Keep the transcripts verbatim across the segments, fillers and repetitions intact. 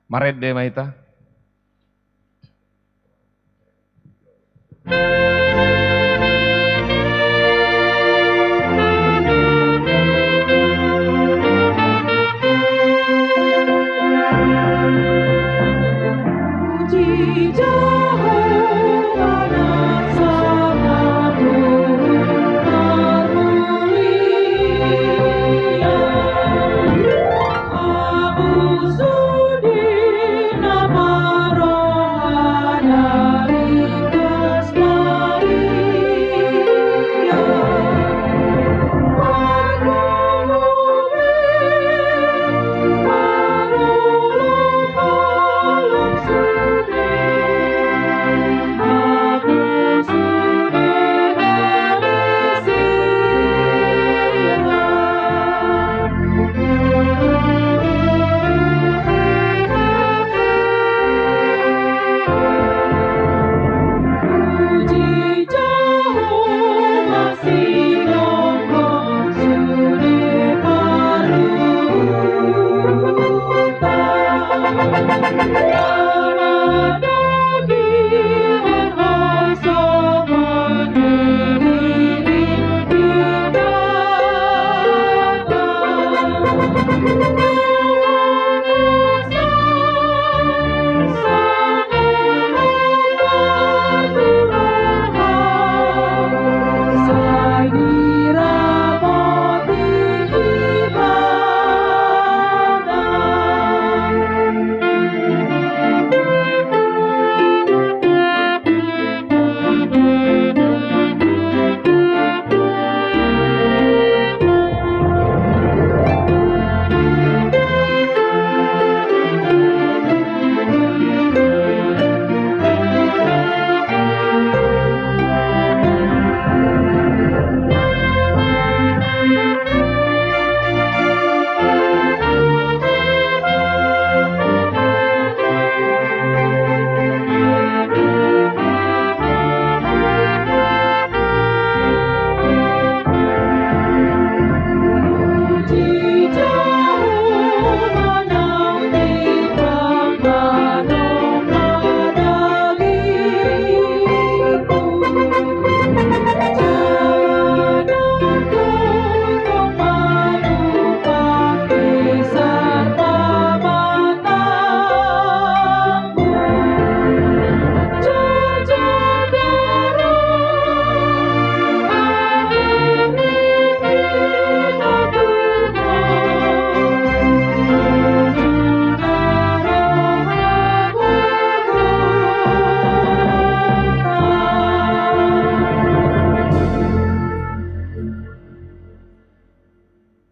Marende ma hita.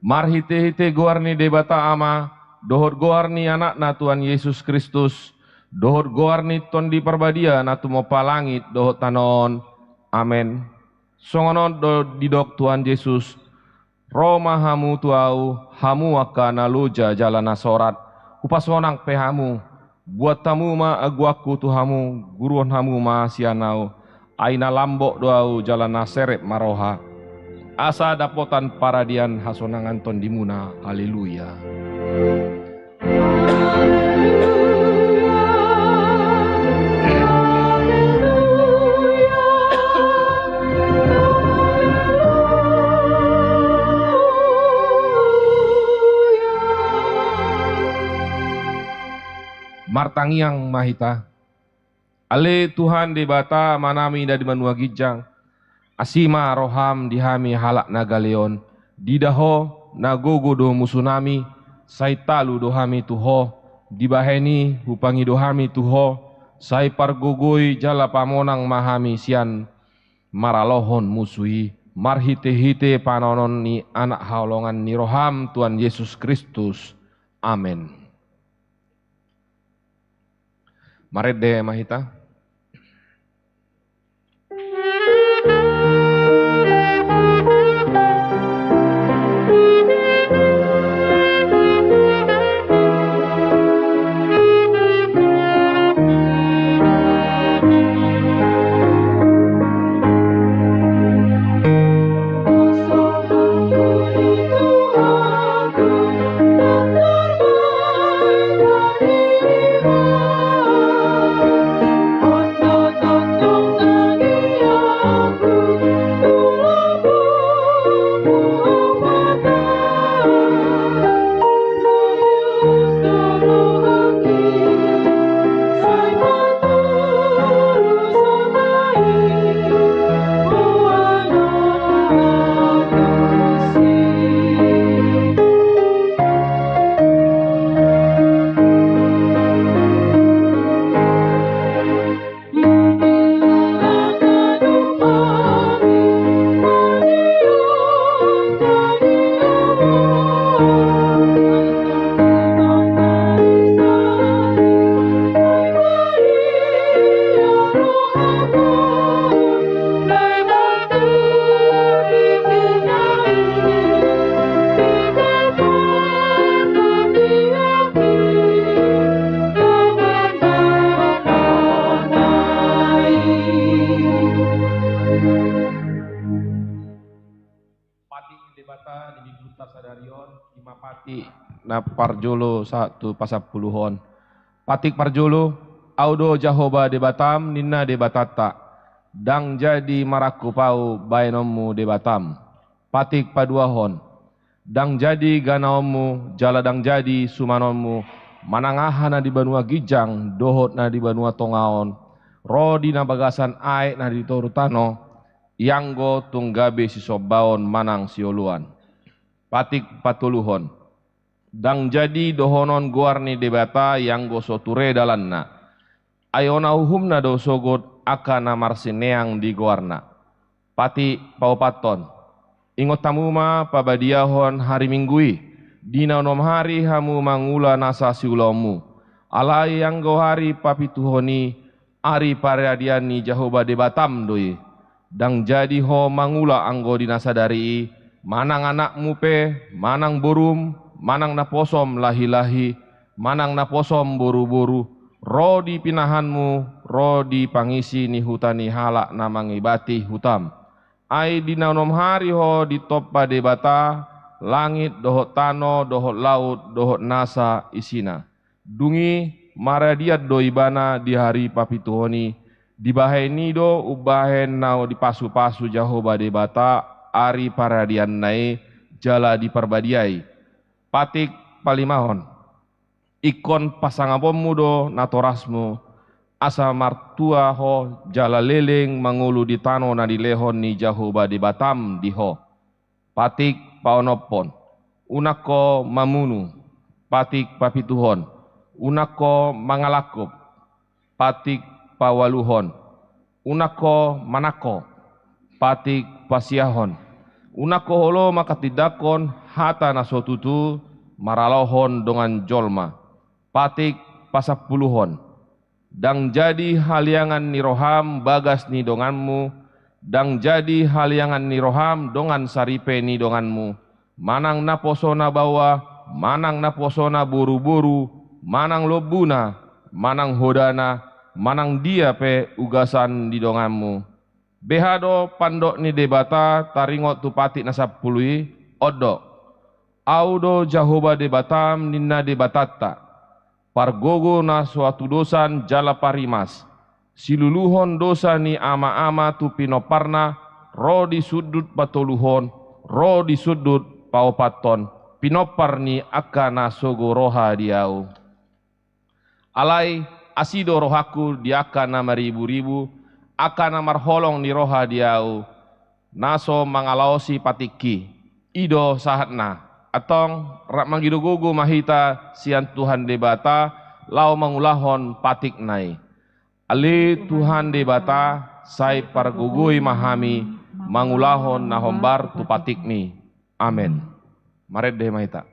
Marhitehite goar ni Debata Ama, dohot goar ni Anakna Tuhan Jesus Kristus, dohot goar ni Tondi Parbadia na tumompa langit dohot tano on. Amen. Songon on do didok Tuhan Jesus: Ro ma hamu tu Ahu, hamu angka na loja jala na sorat, hupasonang pe hamu. Buat hamu ma agoanku tu hamu, guruhon hamu ma sian Ahu. Ai na lambok do Ahu jala na serep ma roha. Asa dapotan paradian hasonangan tondimuna. Haleluya. Martangiang ma hita. Ale Tuhan Debata Amanami na di banua ginjang, asi ma roham di hami halak na gale on. Dida Ho, na gogo do musunami, sai talu do hami tu Ho. Dibahen i hupangido hami tu Ho, sai pargogoi jala pamonang ma hami sian maralohon musu i, marhitehite panaonon ni Anak haholongan ni roham Tuhan Jesus Kristus. Amen. Marende ma hita. Patik ni Debata di Minggunta sadari on, ima patik na parjolo sahat tu pasampuluhon. Patik parjolo, Au do Jahowa Debatam, ninna Debatanta, ndang jadi marangkup Au baenonmu Debatam. Patik paduahon, ndang jadi ganaonmu, jala ndang jadi sumanonmu, manang aha na di banua ginjang dohot na di banua tonga on, ro di na bagasan aek na di toru tano, ianggo tung gabe sisombaon manang sioloan. Patik patoluhon, ndang jadi dohonon goar ni Debata ianggo so ture dalanna. Ai ona uhumna do sogot angka na marsineang di goarna. Patik paopathon, ingot hamu ma pabadiahon hari Minggu i, di na onom hari hamu mangula nasa siulaonmu. Alai anggo hari papituhon i, ari paradian ni Jahowa Debatam do i. Ndang jadi ho mangula anggo di na sadari i, manang anakmu pe, manang borum, manang naposom lahilahi, manang naposom boruboru, ro di pinahanmu, ro di pangisi ni huta ni halak na mangibati hutam. Ai di na onom hari ho ditompa Debata langit dohot tano dohot laut dohot nasa isina. Dung i maradian do ibana di ari papituhon i, dibahen i do umbahen na dipasupasu Jahowa Debata ari paradianna i jala diparbadiai. Patik palimahon, ingkon pasangaponmu do natorasmu, asa martua ho jala leleng mangolu di tano na nilehon ni Jahowa Debatam di ho. Patik paonomhon, unang ho mamunu. Patik papituhon, unang ho mangalangkup. Patik paualuhon, unang ho manangko. Patik pasiahon, unang ho olo manghatindanghon hata na so tutu maralohon dongan jolma. Patik pasampuluhon, ndang jadi haliangan ni roham bagas ni donganmu, ndang jadi haliangan ni roham dongan saripe ni donganmu, manang naposona baoa, manang naposona boruboru, manang lombuna, manang hodana, manang dia pe ugasan di donganmu. Beha do pandok ni Debata taringot tu patik na sampulu i? On do, Au do Jahowa Debatam, ninna Debatanta, pargogo na so hatudosan jala parimas. Siluluhon dosa ni amaama tu pinomparna, ro di sundut patoluhon, ro di sundut paopathon, pinompar ni angka na sogo roha di Au. Alai asi do rohangku di angka na mariburibu, angka na marholong ni roha di Au, na so mangalaosi patikki. I do sahatna. Antong rap mangido gogo ma hita sian Tuhan Debata laho mangulahon patikna i. Ale Tuhan Debata, sai pargogoi ma hami mangulahon na hombar tu patikmi. Amen. Marende ma hita.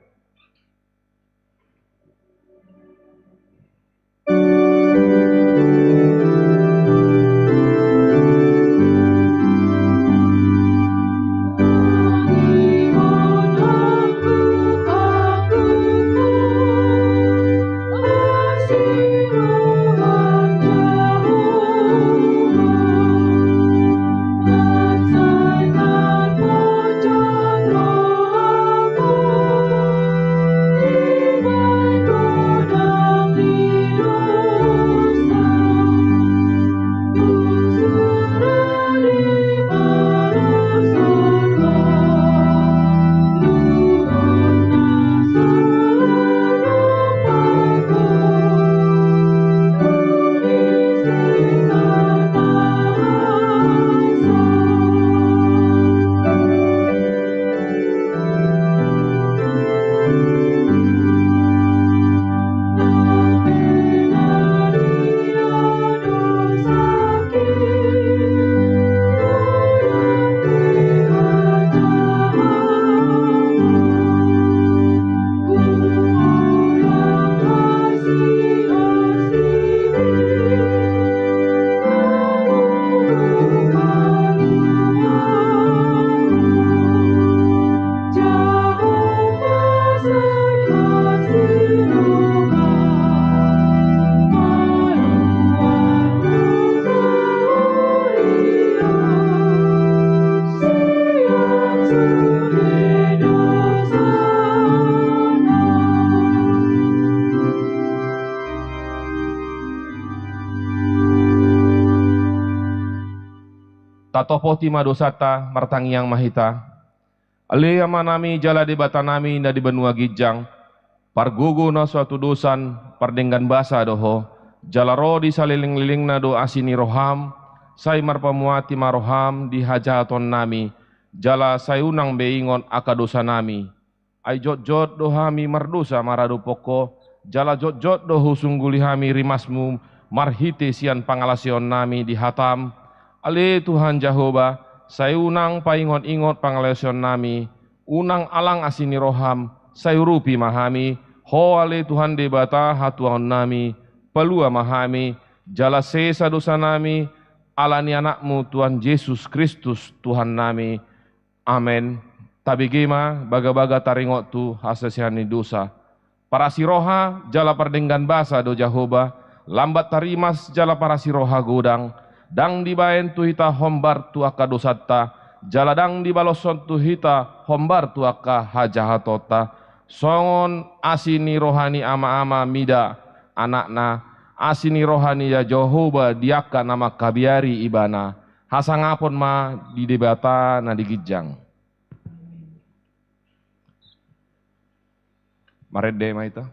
Tatopoti ma dosanta, martangiang ma hita. Ale Amanami jala Debatanami na di banua ginjang, pargogo na so hatudosan, pardenggan basa do Ho, jala ro di salelenglelengna do asi ni roham, sai marpamuati ma roham di hajahatonnami, jala sai unang be ingot angka dosanami. Ai jotjot do hami mardosa maradophon Ho, jala jotjot do husungguli hami rimasmu marhite sian pangalaosionami di hatam. Ale Tuhan Jahowa, sai unang paingotingot pangalaosionnami, unang alang asi ni roham, sai urupi ma hami, Ho ale Tuhan Debata hatuaonnami, palua ma hami, jala sesa dosanami, ala ni Anakmu Tuhan Jesus Kristus Tuhannami. Amen. Tabege ma bagabaga taringot tu hasesehon ni dosa. Parasi roha jala pardenggan basa do Jahowa, lambat tarimas jala parasi roha godang, ndang dibaen tu hita hombar tu angka dosanta, jala ndang dibaloshon tu hita hombar tu angka hajahatonta. Songon asi ni roha ni ama-ama mida anakna, asi ni roha ni Jahowa di angka na mangkabiari ibana. Hasangapon ma di Debata na di ginjang. Marende ma hita.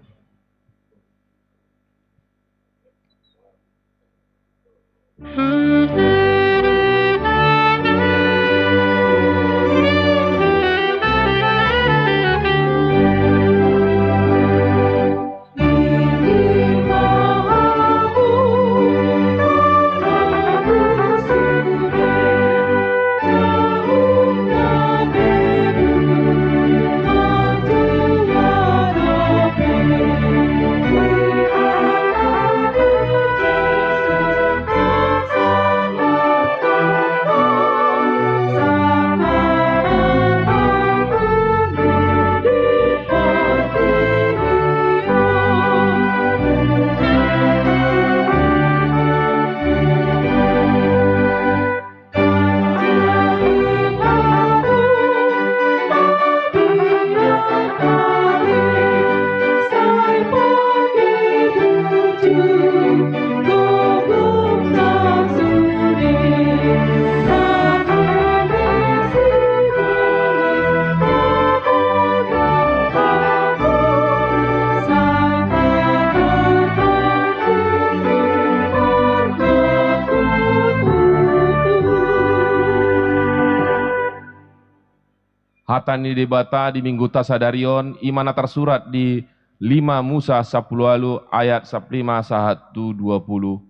Hata ni Debata di Mingguta sadari on, i ma na tarsurat di lima Musa sampulu ualu ayat sampulu lima sahat tu dua pulu.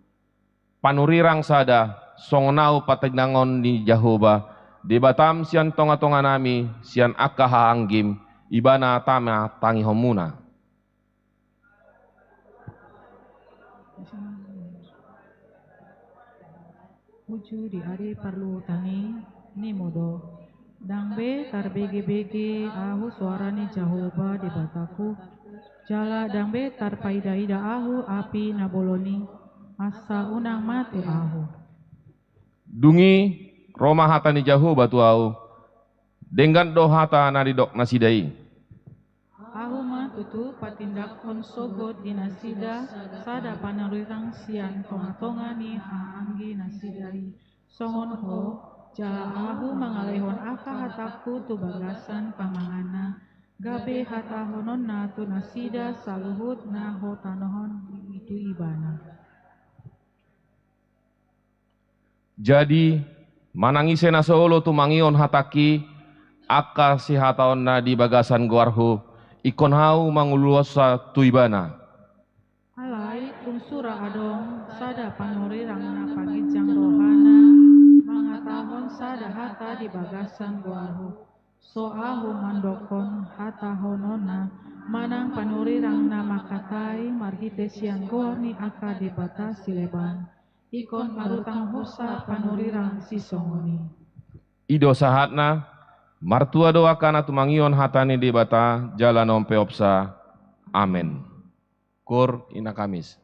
Panurirang sada, songon ahu patindangon ni Jahowa, Debatam sian tonga-tonganami, sian angka hahaanggim, ibana tama tangihonmuna. Uju di ari parluhutan i, nimo do: Ndang be tarbege-bege ahu soara ni Jahowa Debatangku, jala ndang be tarpaida-ida ahu api na bolon i, asa unang mate ahu. Dung i ro ma hata ni Jahowa tu ahu: Denggan do hata na nidok nasida i. Ahu ma tutu patindanghon sogot di nasida sada panurirang sian tonga-tonga ni hahaanggi nasida i, songon ho, jala ahu mangaleihon angka hatangku tu bagasan pamanganna, gabe hatahononna tu nasida saluhut na hutanohon i tu ibana. Jadi, manang ise na so olo tumangihon hatangki, angka sihataonna di bagasan goarhu, ingkon ahu manguluhonsa tu ibana. Alai, tung sura adong sada panurirang na panginjang rohana, mangatahon sada hata di bagasan goarhu. So ahu mandokkon hatahononna, manang panurirang na mangkatai marhite sian goar ni angka debata sileban. Ingkon marutang husa panurirang sisongon i. I do sahatna, martua do angka na tumangihon hata ni Debata, jala na umpeopsa. Amen. Kor ina Kamis.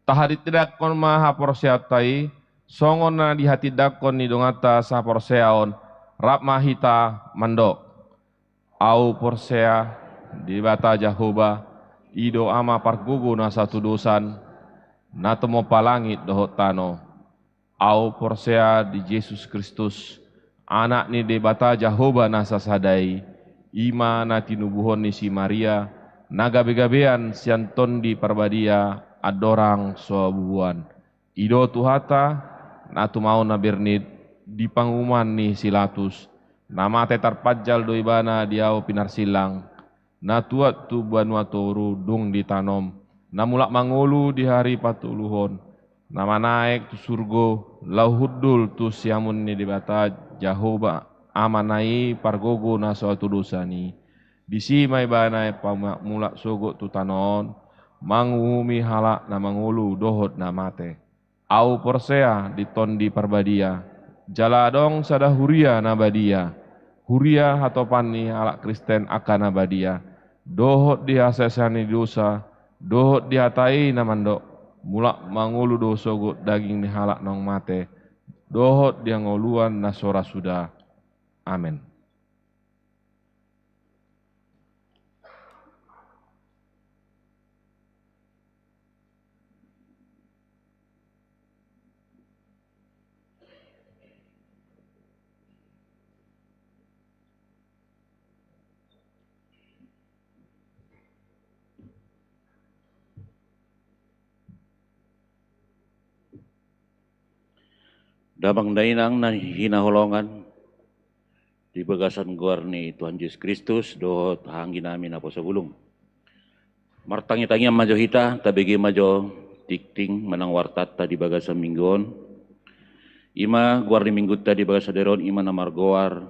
Tahatindangkon ma haporseaonta i, songon na dihatindangkon ni donganta sahaporseaon, rap ma hita mandok. Ahu porsea di Debata Jahowa, i do Ama pargogo na sahatudosan, na tumompa langit dohot tano. Ahu porsea di Jesus Kristus, Anak ni Debata Jahowa na sasada i, i ma na tinubuhon ni si Maria, na gabegabean sian Tondi Parbadia, andorang so bubuhan. I do Tuhanta, na tumaon na bernit di panguhuman ni si Latus, na mate tarpanjal do ibana di ahu pinarsilang, na tuat tu banua toru dung ditanom, na mulak mangolu di ari patoluhon, na manaek tu surgo, laho hundul tu siamun ni Debata Jahowa Amana i pargogo na so hatudosan i. Disi ma ibana pamu-, mulak sogot tu tano on, manguhumi halak na mangolu dohot na mate. Ahu porsea di Tondi Parbadia, jala adong sada huria na badia, huria hatopan ni halak Kristen angka na badia, dohot di hasesean ni dosa, dohot di hata i na mandok, mulak mangolu do sogot daging ni halak naung mate, dohot di hangoluan na so ra suda. Amen. Damang dainang na hinaholongan di bagasan goar ni Tuhan Jesus Kristus dohot haha anggi nami naposo bulung. Martangiang-tangiang ma jo hita, tabege ma jo tingting manang wartanta di bagasan minggu on. I ma goar ni minggunta di bagasan sadari on, i ma na margoar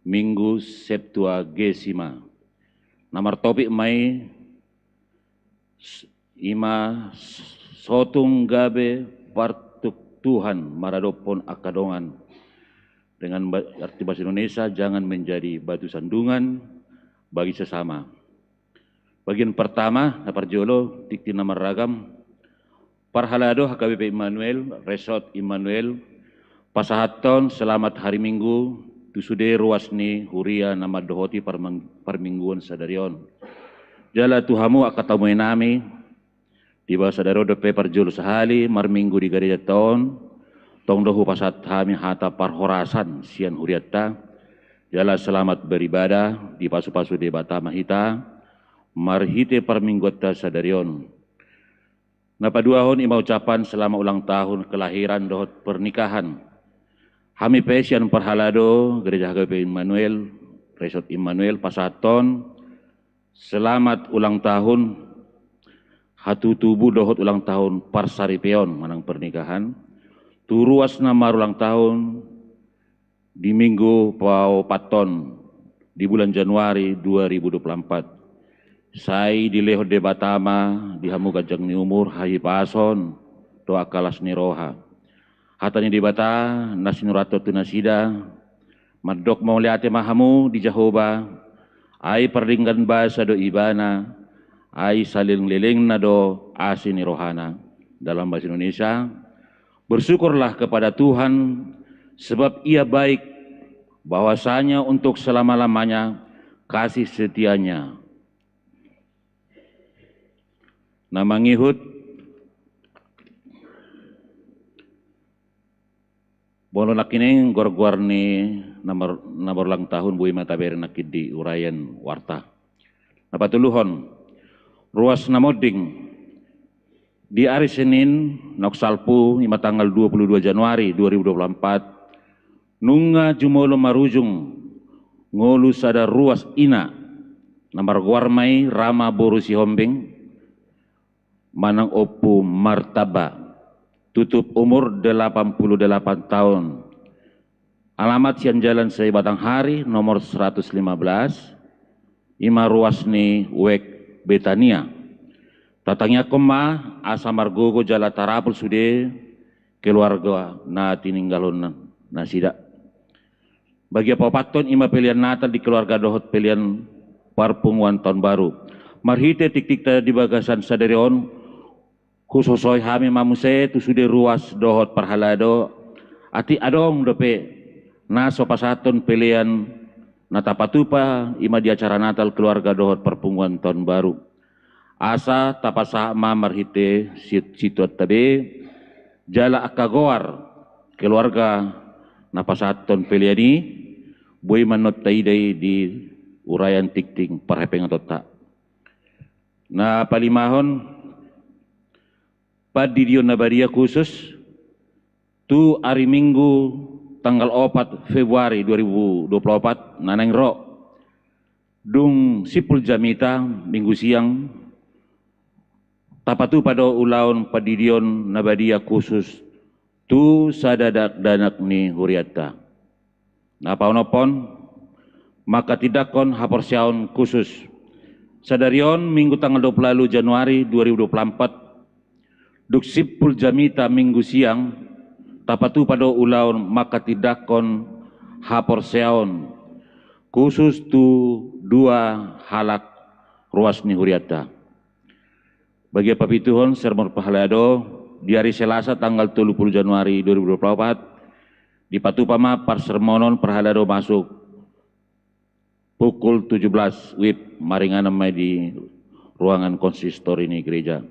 Minggu Septuagesima. Na martopik ma i, s-, i ma s-, sotung gabe partuktuhan maradophon angka dongan. Dengan ba-, arti bahasa Indonesia, jangan menjadi batu sandungan bagi sesama. Bagian pertama, na parjolo, dikti na marragam. Parhalado H K B P Immanuel, Resort Immanuel, pasahathon selamat hari Minggu tu sude ruas ni huria na mandohoti parmang-, parmingguon sadari on. Jala tu hamu angka tamuenami, di bagasan sadari on dope parjolo sahali marminggu di garejanta on, tong do hupasahat hami hata parhorasan sian hurianta, jala selamat beribadah, dipasupasu Debata ma hita, marhite parmingguonta sadari on. Na paduahon i ma ucapan selamat ulang tahun kelahiran dohot pernikahan. Hami pe sian parhalado Gereja H K B P Immanuel, Resort Immanuel, pasahathon selamat ulang tahun hatutubu dohot ulang tahun parsaripeon manang pernikahan tu ruas na marulang tahun di minggu paopathon di bulan Januari dua ribu dua puluh empat. Sai dilehon Debata ma di hamu ganjang ni umur, hahipason dohot las ni roha. Hata ni Debata na sinurathon tu nasida, mandok mauliate ma hamu di Jahowa, ai pardenggan basa do Ibana, ai saleleng-lelengna do asi ni rohana. Dalam bahasa Indonesia, bersyukurlah kepada Tuhan, sebab Ia baik, bahwasanya untuk selama-lamanya kasih setia-Nya. Na mangihut, molo nangkining goar-goar ni na mar-, na marulang tahun boi ma tabereng nangkin di uraian warta. Na patoluhon, ruas na monding. Di ari Senin, naung salpu, i ma tanggal dua puluh dua Januari dua ribu dua puluh empat, nunga jumolo marujung ngolu sada ruas ina, na margoar ma i Rama boru Sihombing, manang Ompu Martaba, tutup umur delapan puluh delapan tahun. Alamat sian Jalan Sai Batanghari nomor seratus lima belas, i ma ruas ni Wek Betania. Tatangiangkon ma asa margogo jala tarapul sude keluarga na tininggalhon nasida. Bagian paopathon i ma pelean Natal di keluarga dohot pelean parpunguan taon baru. Marhite tiktikta di bagasan sadari on, husosohi hami ma muse tu sude ruas dohot parhalado, atik adong dope na so pasahathon pelean na tapatupa i ma di acara Natal keluarga dohot parpunguan taon baru. Asa tapasahat ma marhite sit-, situanta be, jala angka goar keluarga na pasahathon pelean i, boi ma annon taida i di uraian tingting parhapengetonta. Na palimahon, pandidion na badia khusus tu ari Minggu tanggal opat Februari dua ribu dua puluh opat na naeng ro. Dung simpul jamita Minggu siang, tapatupa do ulaon pandidion na badia khusus tu sada dakdanak ni hurianta. Na paonomhon, manghatindanghon haporseaon khusus. Sadari on Minggu tanggal dua puluh ualu Januari dua ribu dua puluh empat, dung simpul jamita Minggu siang, tapatupa do ulaon manghatindanghon haporseaon khusus tu dua halak ruas ni hurianta. Bagian papituhon, sermon parhalado, di ari Selasa tanggal tolu puluh Januari dua ribu dua puluh opat, dipatupa ma parsermonon parhalado masuk pukul tujuh belas wib, maringanan ma i di ruangan konsistori ni gereja.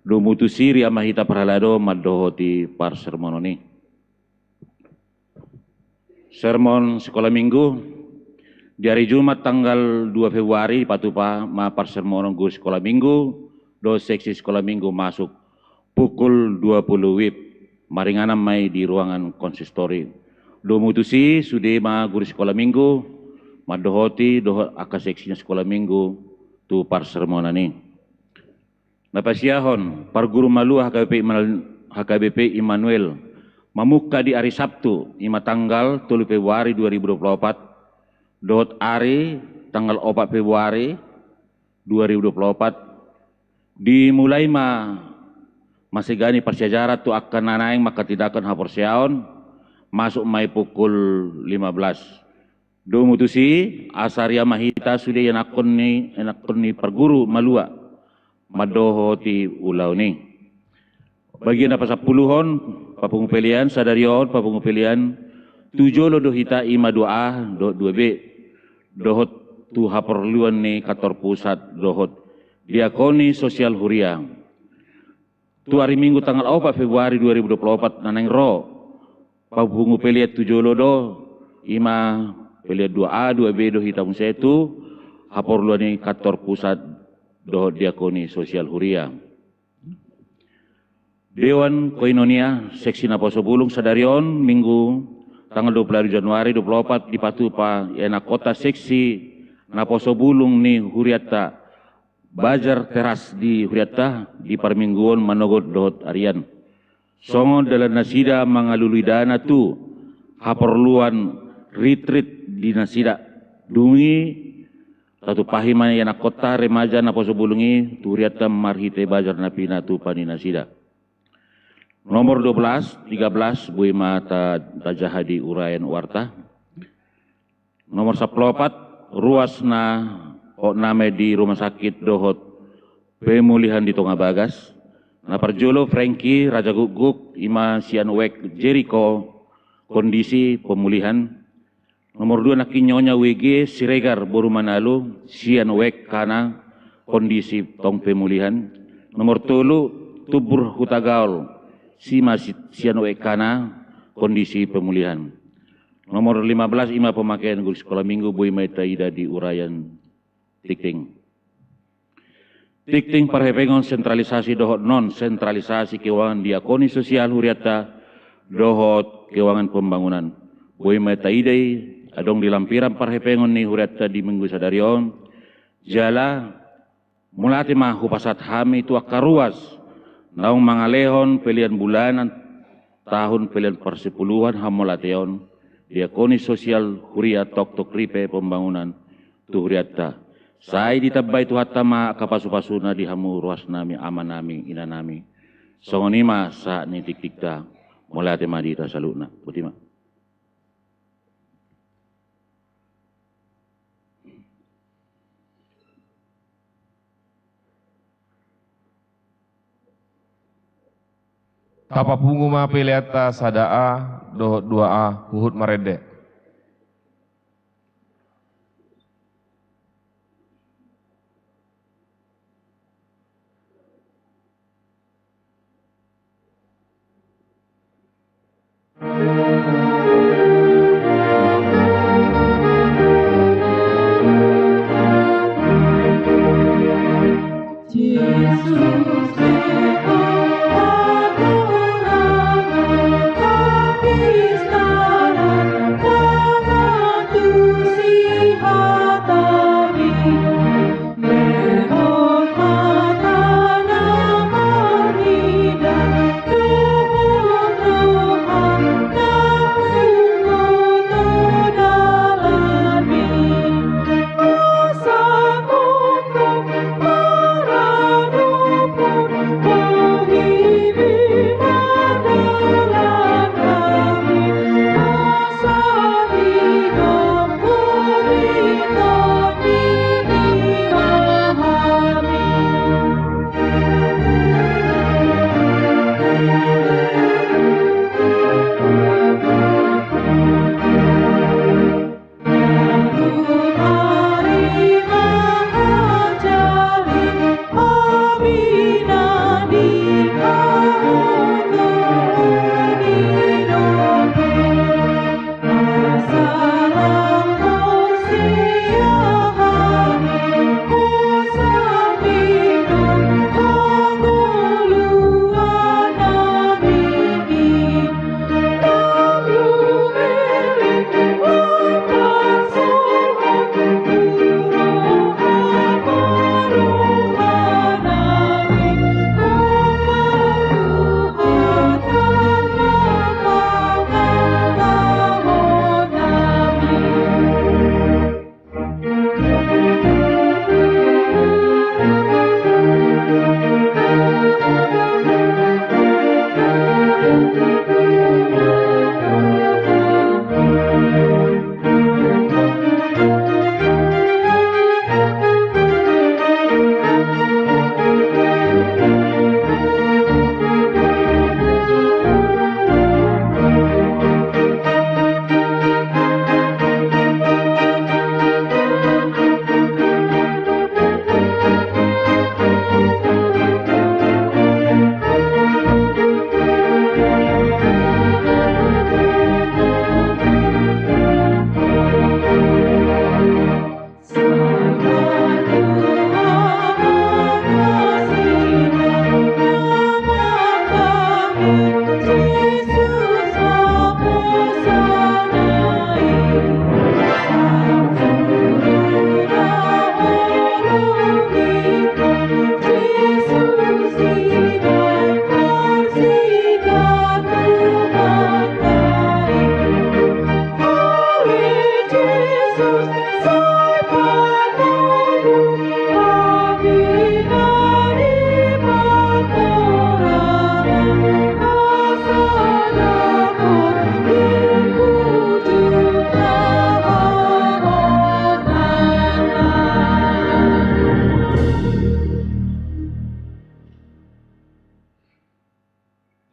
Domu tusi ro ma hita parhalado mandohoti parsermonon i. Sermon Sikola Minggu. Di ari Jumat tanggal dua Februari, dipatupa ma parsermonon guru Sikola Minggu dohot seksi Sikola Minggu masuk pukul dua puluh wib, maringanan ma i di ruangan konsistori. Domu tusi, sude ma guru Sikola Minggu mandohoti dohot angka seksina Sikola Minggu tu parsermonan i. Na pasiahon, parguru malua H K B P Immanuel, H K B P Immanuel, mamungka di ari Sabtu, i ma tanggal tolu Februari dua ribu dua puluh opat, dohot ari tanggal opat Februari dua ribu dua puluh opat, dimulai ma masegani parsiajaran tu angka na naeng manghatindanghon haporseaon, masuk ma i pukul lima belas. Domu tusi, asa riama hita sude ianakhon ni, ianakhon ni parguru malua mandohoti ulaon i. Bagian na pasampuluhon, papungu pelean, sadari on papungu pelean tu jolo do hita, i ma dua A dohot dua B, dohot tu haporluan ni kantor pusat dohot diakoni sosial huria. Tu ari Minggu tanggal opat Februari dua ribu dua puluh opat na naeng ro, papungu pelean tu jolo do, i ma pelean dua A, dua B do hita muse tu haporluan ni kantor pusat dohot diakoni sosial huria. Dewan Koinonia Seksi Naposo Bulung sadari on, Minggu tanggal dua puluh Januari dua puluh opat, dipatupa ianakhonta seksi naposo bulung ni hurianta Bajar Teras di hurianta di parmingguon manogot dohot arian. Songon dalan nasida mangalului dana tu haporluan ritrit di nasida. Dung i tatumpahi ma ianakhonta remaja naposo bulung i tu hurianta marhite bajar na pinatupa ni nasida. Nomor dua belas, tiga belas, boi ma ta-, tajaha di uraian warta. Nomor sampulu opat, ruas na hot name di rumah sakit dohot pemulihan di Tonga Bagas. Na parjolo Frankie Raja Gukguk, i ma sian U K Jeriko, kondisi pemulihan. Nomor dua, nangkin Nyonya W G Siregar boru Manalu, sian U K Kana, kondisi tong pemulihan. Nomor tolu, Tubur Hutagaol, si ma si-, sian U K Kana, kondisi pemulihan. Nomor lima belas, i ma pemakaian guru sikola minggu, boi ma taida di uraian tingting. Tingting parhepengon sentralisasi dohot non sentralisasi keuangan diakoni sosial hurianta dohot keuangan pembangunan. Boi ma taida i adong di lampiran parhepengon ni hurianta di minggu sadari on. Jala mauliate ma hupasahat hami tu angka ruas naung mangalehon pelean bulanan tahun pelean parsepuluhan hamauliateon, diakoni sosial huria toktok ripe pembangunan tu hurianta. Sai ditambai Tuhanta ma angka pasupasuna di hamu ruasnami, amanami, inanami. Songon i ma sahat ni tingtingta. Mauliate ma di hita saluhutna. Boti ma. Tapapungu ma peleanta sada A dohot dua A, huhut marende.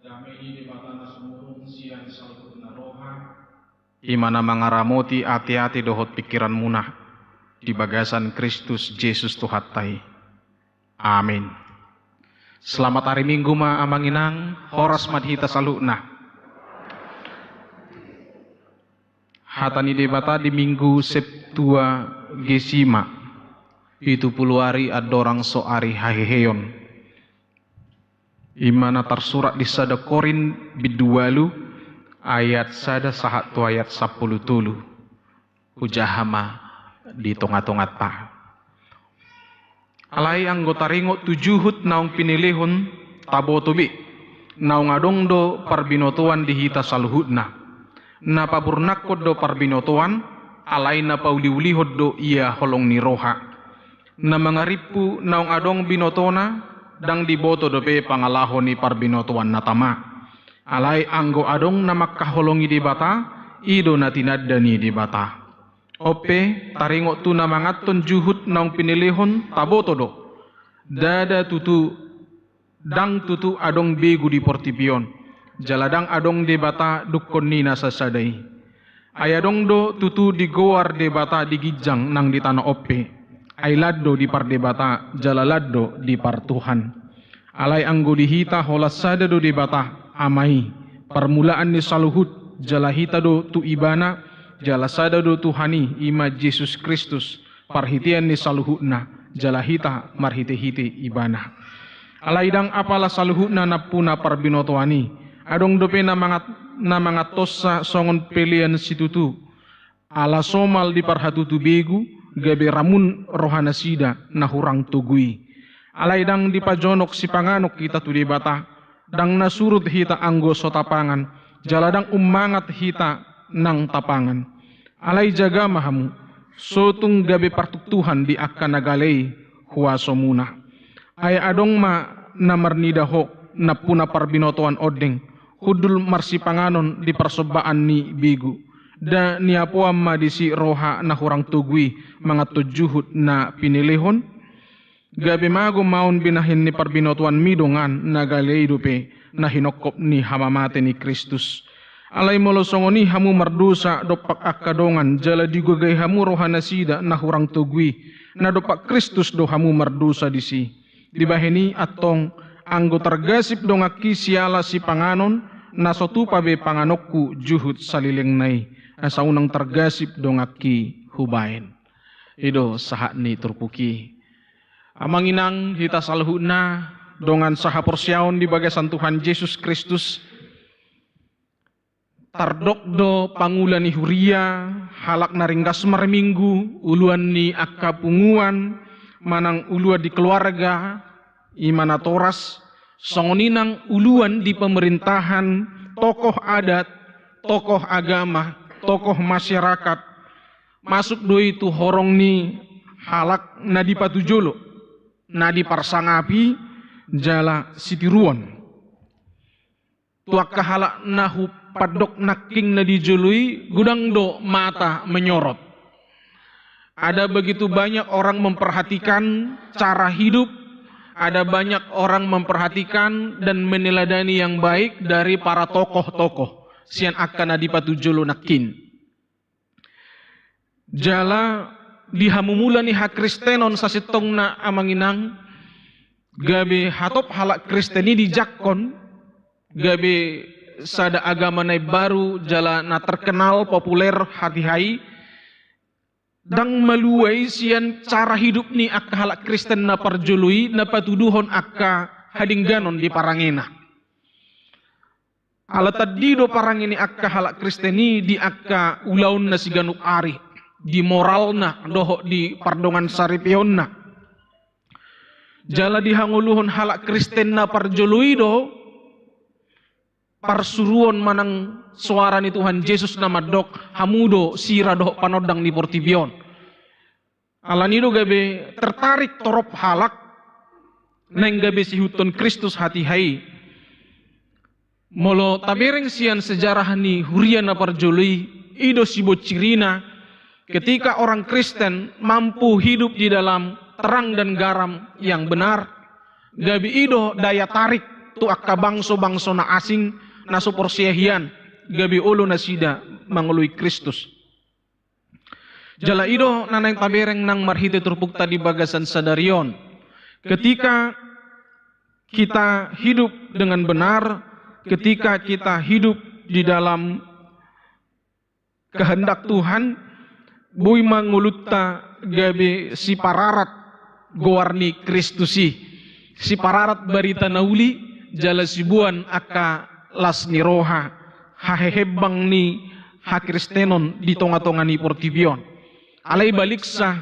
Dame ni Debata na sumurung sian saluhutna roha, i ma na mangaramoti ateate dohot pingkiranmuna di bagasan Kristus Jesus Tuhanta i. Amin. Selamat ari Minggu ma amang inang, horas ma di hita saluhutna. Hata ni Debata di Minggu Septuagesima, pitu pulu ari andorang so ari haheheon. I ma na tarsurat di sada Korint bindu ualu ayat sada sahat tu ayat sampulu tolu. Hujaha ma di tongatonganta. Alai anggo taringot tu juhut naung pinelehon, taboto be, naung adong do parbinotoan di hita saluhutna. Na paburnangkon do parbinotoan, alai na pauliulihon do ia holong ni roha. Na mangarimpu naung adong binotona, ndang diboto dope pangalaho ni parbinotoan na tama. Alai anggo adong na mangkaholongi Debata, i do na tinanda ni Debata. On pe, taringot tu na manganhon juhut naung pinelehon, taboto do. Ndada tutu, ndang tutu adong begu di portibi on, jala ndang adong Debata dungkon ni na sasada i. Ai adong do tutu digoar Debata di ginjang nang di tano on pe. Ai lan do dipardebata jala lan do dipartuhan. Alai anggo di hita holan sada do Debata, Ama i, parmulaan ni saluhut, jala hita do tu Ibana, jala sada do Tuhan i, i ma Jesus Kristus, parhitean ni saluhutna, jala hita marhitehite Ibana. Alai ndang apala saluhutna nampuna parbinotoan i, adong dope na mangat-, na manganhonsa songon pelean situtu, ala somal diparhatutu begu, gabe ramun rohanasida na hurang togu i. Alai ndang dipajonok sipanganon hita tu Debata, ndang na surut hita anggo so tapangan, jala ndang ummangat hita nang tapangan. Alai jaga ma hamu, so tung gabe partuktuhan di angka na gale i huasomuna. Ai adong ma na marnida ho, nampuna parbinotoan ondeng, hundul marsipanganon di parsombaan ni begu. Nda niapoan ma disi roha na hurang togu i manganhon juhut na pinelehon? Gabe mago ma on binahen ni parbinotoanmi dongan na gale i dope na hinongkop ni hamamate ni Kristus. Alai molo songon i hamu mardosa dompak angka dongan, jala digogai hamu rohanasida na hurang togu i, na dompak Kristus do hamu mardosa disi. Dibahen i antong, anggo targasip donganki siala sipanganon, na so tupa be panganonku juhut salelengna i, asa unang targasip donganki hubahen. I do sahat ni turpuk i. Amang inang, hita saluhutna, dongan sahaporseaon di bagasan Tuhan Jesus Kristus, tardok do pangula ni huria, halak na ringgas marminggu, uluan ni angka punguan, manang uluan di keluarga, i ma natoras, songon i nang uluan di pemerintahan, tokoh adat, tokoh agama, tokoh masyarakat, masuk do i tu horong ni halak na dipatujolo, na diparsangapi, jala sitiruon. Tu angka halak na hupandok nangkin na di jolo i, godang do mata menyorot. Ada begitu banyak orang memperhatikan cara hidup, ada banyak orang memperhatikan dan meneladani yang baik dari para tokoh-tokoh sian angka na dipatujolo nangkin. Jala di hamumula ni hakristenon sasintongna, amang inang, gabe hatop halak Kristen i dijangkon, gabe sada agama na imbaru jala na terkenal populer hatiha i, ndang malua i sian cara hidup ni angka halak Kristen na parjolo i na patuduhon angka hadengganon di parangena. Ala tandi do parange ni angka halak Kristen i di angka ulaonna siganup ari, di moralna dohot di pardongan saripeonna. Jala dihangoluhon halak Kristen na parjolo i do parsuruon manang soara ni Tuhan Jesus na mandok, hamu do sira dohot panondang ni portibi on. Alani do gabe tertarik torop halak naeng gabe siihuthon Kristus hatiha i. Molo tabereng sian sejarah ni huria na parjolo i, i do sibocirina, ketika orang Kristen mampu hidup di dalam terang dan garam yang benar, gabe i do daya tarik tu angka bangso-bangso na asing na so porsea hian, gabe olo nasida mangoloi Kristus. Jala i do na naeng tabereng nang marhite turpukta di bagasan sadari on. Ketika kita hidup dengan benar, ketika kita hidup di dalam kehendak Tuhan, boi ma ngolunta gabe sipararat goar ni Kristus i, sipararat barita na uli, jala siboan angka las ni roha, hahehembang ni hakristenon di tonga-tonga ni portibi on. Alai baliksa,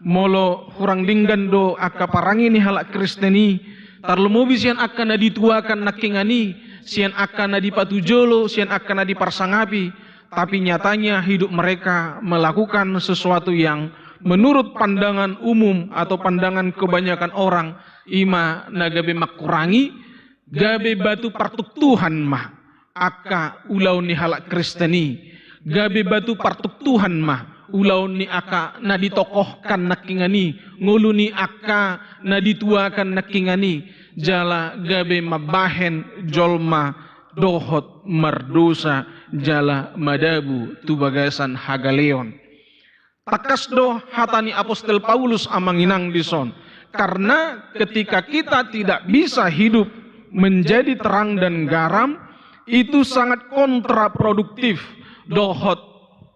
molo hurang denggan do angka parange ni halak Kristen i, tarlumobi sian angka na dituakan nangkiningan i, sian angka na dipatujolo, sian angka na diparsangapi, tapi nyatanya hidup mereka melakukan sesuatu yang menurut pandangan umum atau pandangan kebanyakan orang, i ma na gabe mangkurangi, gabe batu partuktuhan ma angka ulaon ni halak Kristen i, gabe batu partuktuhan ma ulaon ni angka na ditokohkan nangkiningan i, ngolu ni angka na dituakan nangkiningan i, jala gabe mambahen jolma dohot mardosa jala madabu tu bagasan hagaleon. Tangkas do hata ni apostel Paulus, amang inang, dison. Karena ketika kita tidak bisa hidup menjadi terang dan garam, itu sangat kontraproduktif dohot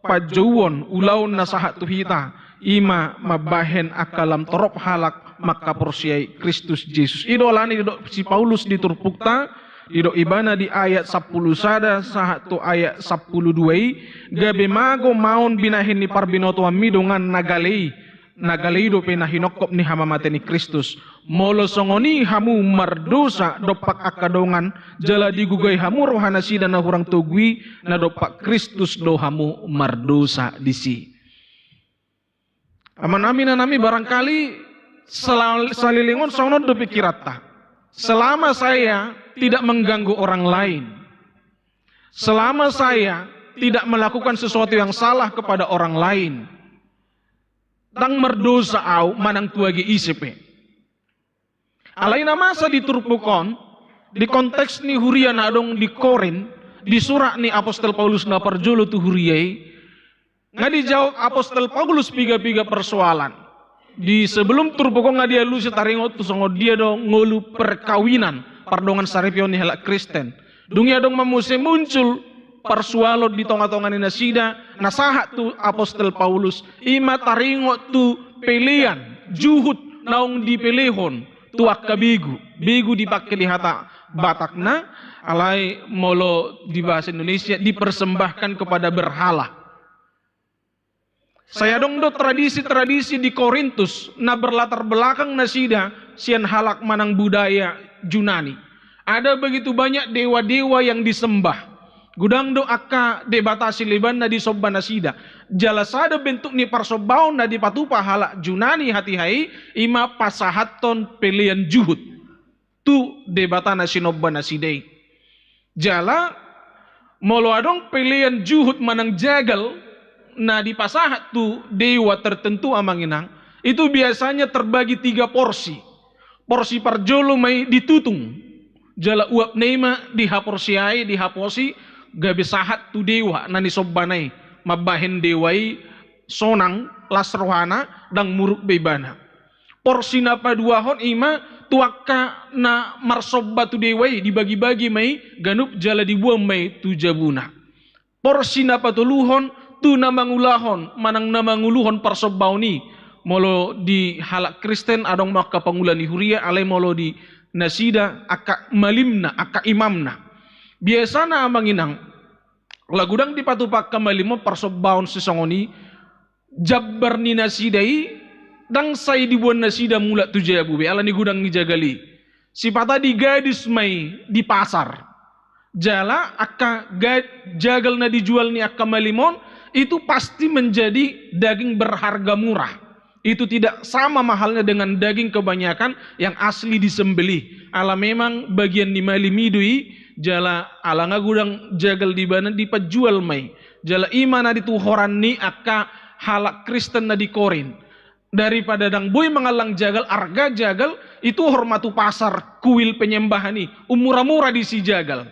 panjouon ulaon na sahat tu hita, i ma mambahen angka lam torop halak mangkaporseai Kristus Jesus. I do alani didok si Paulus di turpukta, didok ibana di ayat sampulu sada sahat tu ayat sampulu dua i, gabe mago ma on binahen ni parbinotoanmi dongan na gale i, na gale i dope na hinongkop ni hamamate ni Kristus. Molo songon i hamu mardosa dompak angka dongan, jala digugai hamu rohanasida na hurang togu i, na dompak Kristus do hamu mardosa disi. Amanami, inanami, barangkali sela-, saleleng on songon on do pikiranta. Selama saya tidak mengganggu orang lain, selama saya tidak melakukan sesuatu yang salah kepada orang lain, ndang mardosa au manang tu age ise pe. Alai na masa di turpuk on, di konteks ni huria na adong di Korint, di surat ni apostel Paulus na parjolo tu huria i, nga dijawab apostel Paulus piga-piga persoalan. Di sebelum turpuk on nga dialusi taringot tu songon dia do ngolu perkawinan pardongan saripeon ni halak Kristen. Dung i adong ma muse muncul parsoalon di tonga-tonga ni nasida, na sahat tu apostel Paulus, i ma taringot tu pelean juhut naung dipelehon tu angka begu, begu dipake di hata Batakna, alai molo di bahasa Indonesia dipersembahkan kepada berhala. Sai adong do tradisi-tradisi di Korintus na berlatar belakang nasida sian halak manang budaya Junani. Ada begitu banyak dewa-dewa yang disembah. Godang do angka debata sileban na disomba nasida. Jala sada bentuk ni parsombaon na dipatupa halak Junani hatiha i, i ma pasahathon pelean juhut tu debata na sinomba nasida i. Jala, molo adong pelean juhut manang jagal na dipasahat tu dewa tertentu, amang inang, itu biasanya terbagi tiga porsi. Porsi parjolo ma i ditutung, jala uapna i ma dihaporseai, dihaposi, gabe sahat tu dewa na nisombana i, mambahen dewa i sonang, las rohana, ndang muruk be ibana. Porsi na paduahon i ma tu angka na marsomba tu dewa i, dibagi-bagi ma i ganup jala diboan ma i tu jabuna. Porsi na patoluhon tu na mangulahon manang na manguluhon parsombaon i, molo di halak Kristen adong ma angka pangula ni huria, alai molo di nasida angka malimna, angka imamna. Biasana, amang inang, lagu ndang dipatupa angka malim on parsombaon sisongon i, jambar ni nasida i ndang sai diboan nasida mulak tu jabu be, alani godang ni jagal i. Sipata digadis ma i di pasar. Jala angka ga-, jagal na dijual ni angka malim on, itu pasti menjadi daging berharga murah. Itu tidak sama mahalnya dengan daging kebanyakan yang asli disembelih. Ala memang bagian ni malim i do i, jala ala nga godang jagal di ibana dipajual ma i. Jala i ma na dituhoran ni angka halak Kristen na di Korint. Daripada ndang boi mangallang jagal, arga jagal, ituhor ma tu pasar kuil penyembahan i, umura-mura disi jagal.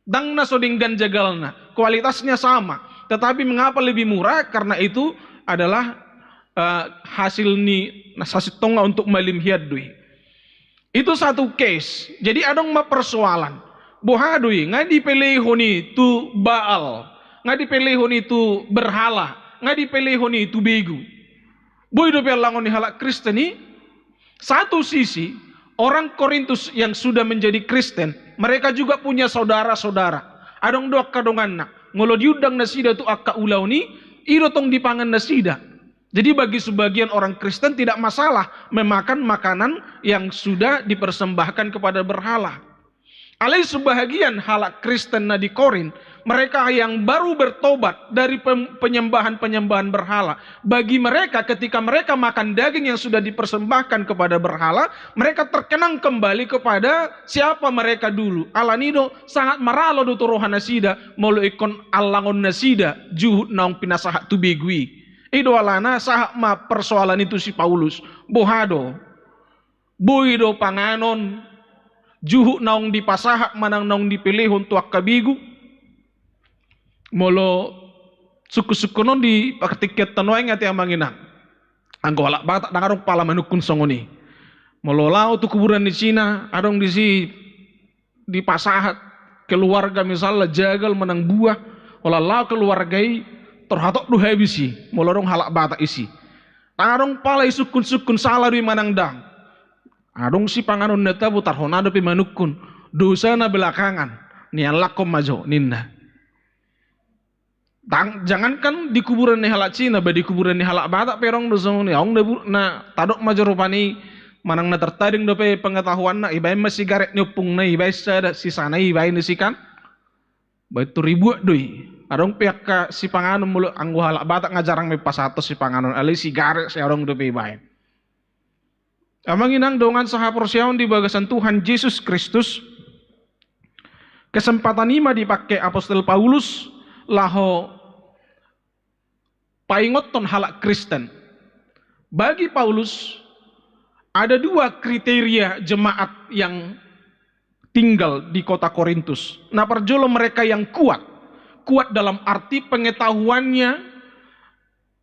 Ndang na so denggan jagalna, kualitasnya sama, tetapi mengapa lebih murah? Karena itu adalah eh, hasil ni na sasintongna untuk malim hian do i. Itu satu case. Jadi adong ma persoalan. Boha do i, nga dipelehon i tu Baal, nga dipelehon i tu berhala, nga dipelehon i tu begu. Boi dope allangon ni halak Kristen i. Satu sisi, orang Korintus yang sudah menjadi Kristen, mereka juga punya saudara-saudara. Adong do angka donganna, molo diundang nasida tu angka ulaon i, i do tong dipangan nasida. Jadi bagi sebagian orang Kristen tidak masalah memakan makanan yang sudah dipersembahkan kepada berhala. Alai sebahagian halak Kristen na di Korint, mereka yang baru bertobat dari pem-, penyembahan-penyembahan berhala, bagi mereka, ketika mereka makan daging yang sudah dipersembahkan kepada berhala, mereka terkenang kembali kepada siapa mereka dulu. Alani do, sangat maralo do tu roha nasida molo ingkon allangon nasida juhut naung pinasahat tu begu i. I do alana sahat ma persoalan i tu si Paulus. Boha do? Boi do panganon juhut naung dipasahat manang naung dipelehon tu angka begu? Molo sungkun-sungkun on di partingkian tano i, nga ate amang inang, anggo halak Batak ndang adong pala manungkun songon i. Molo laho tu kuburan ni sina, adong disi dipasahat keluarga misalna jagal manang buah, olo laho keluarga i, tor hatop do habis i molo adong halak Batak isi. Ndang adong pala i sungkun-sungkun sala do i manang ndang. Adong sipanganon na tabo, tar hona dope manungkun, dosana belakangan, niallangkon ma jo ninna. Tang, jangankan di kuburan ni halak Cina, ba di kuburan ni halak Batak pe adong do songon i. Adong na bu-, na tadok ma jo rupani, manang na tartading dope pengetahuanna, ibaen ma sigaret ni ompungna, ibaen sada, sisana ibaen isi kan. Ba itu ribuat do i. Adong pe angka sipanganon molo anggo halak Batak nga jarang ma ipasahat sipanganon, alai sigaret sai adong dope ibaen. Amang inang dongan sahaporseaon di bagasan Tuhan Jesus Kristus, kesempatan i ma dipake Apostel Paulus laho paingothon halak Kristen. Bagi Paulus, ada dua kriteria jemaat yang tinggal di kota Korintus. Na parjolo, mereka yang kuat. Kuat dalam arti pengetahuannya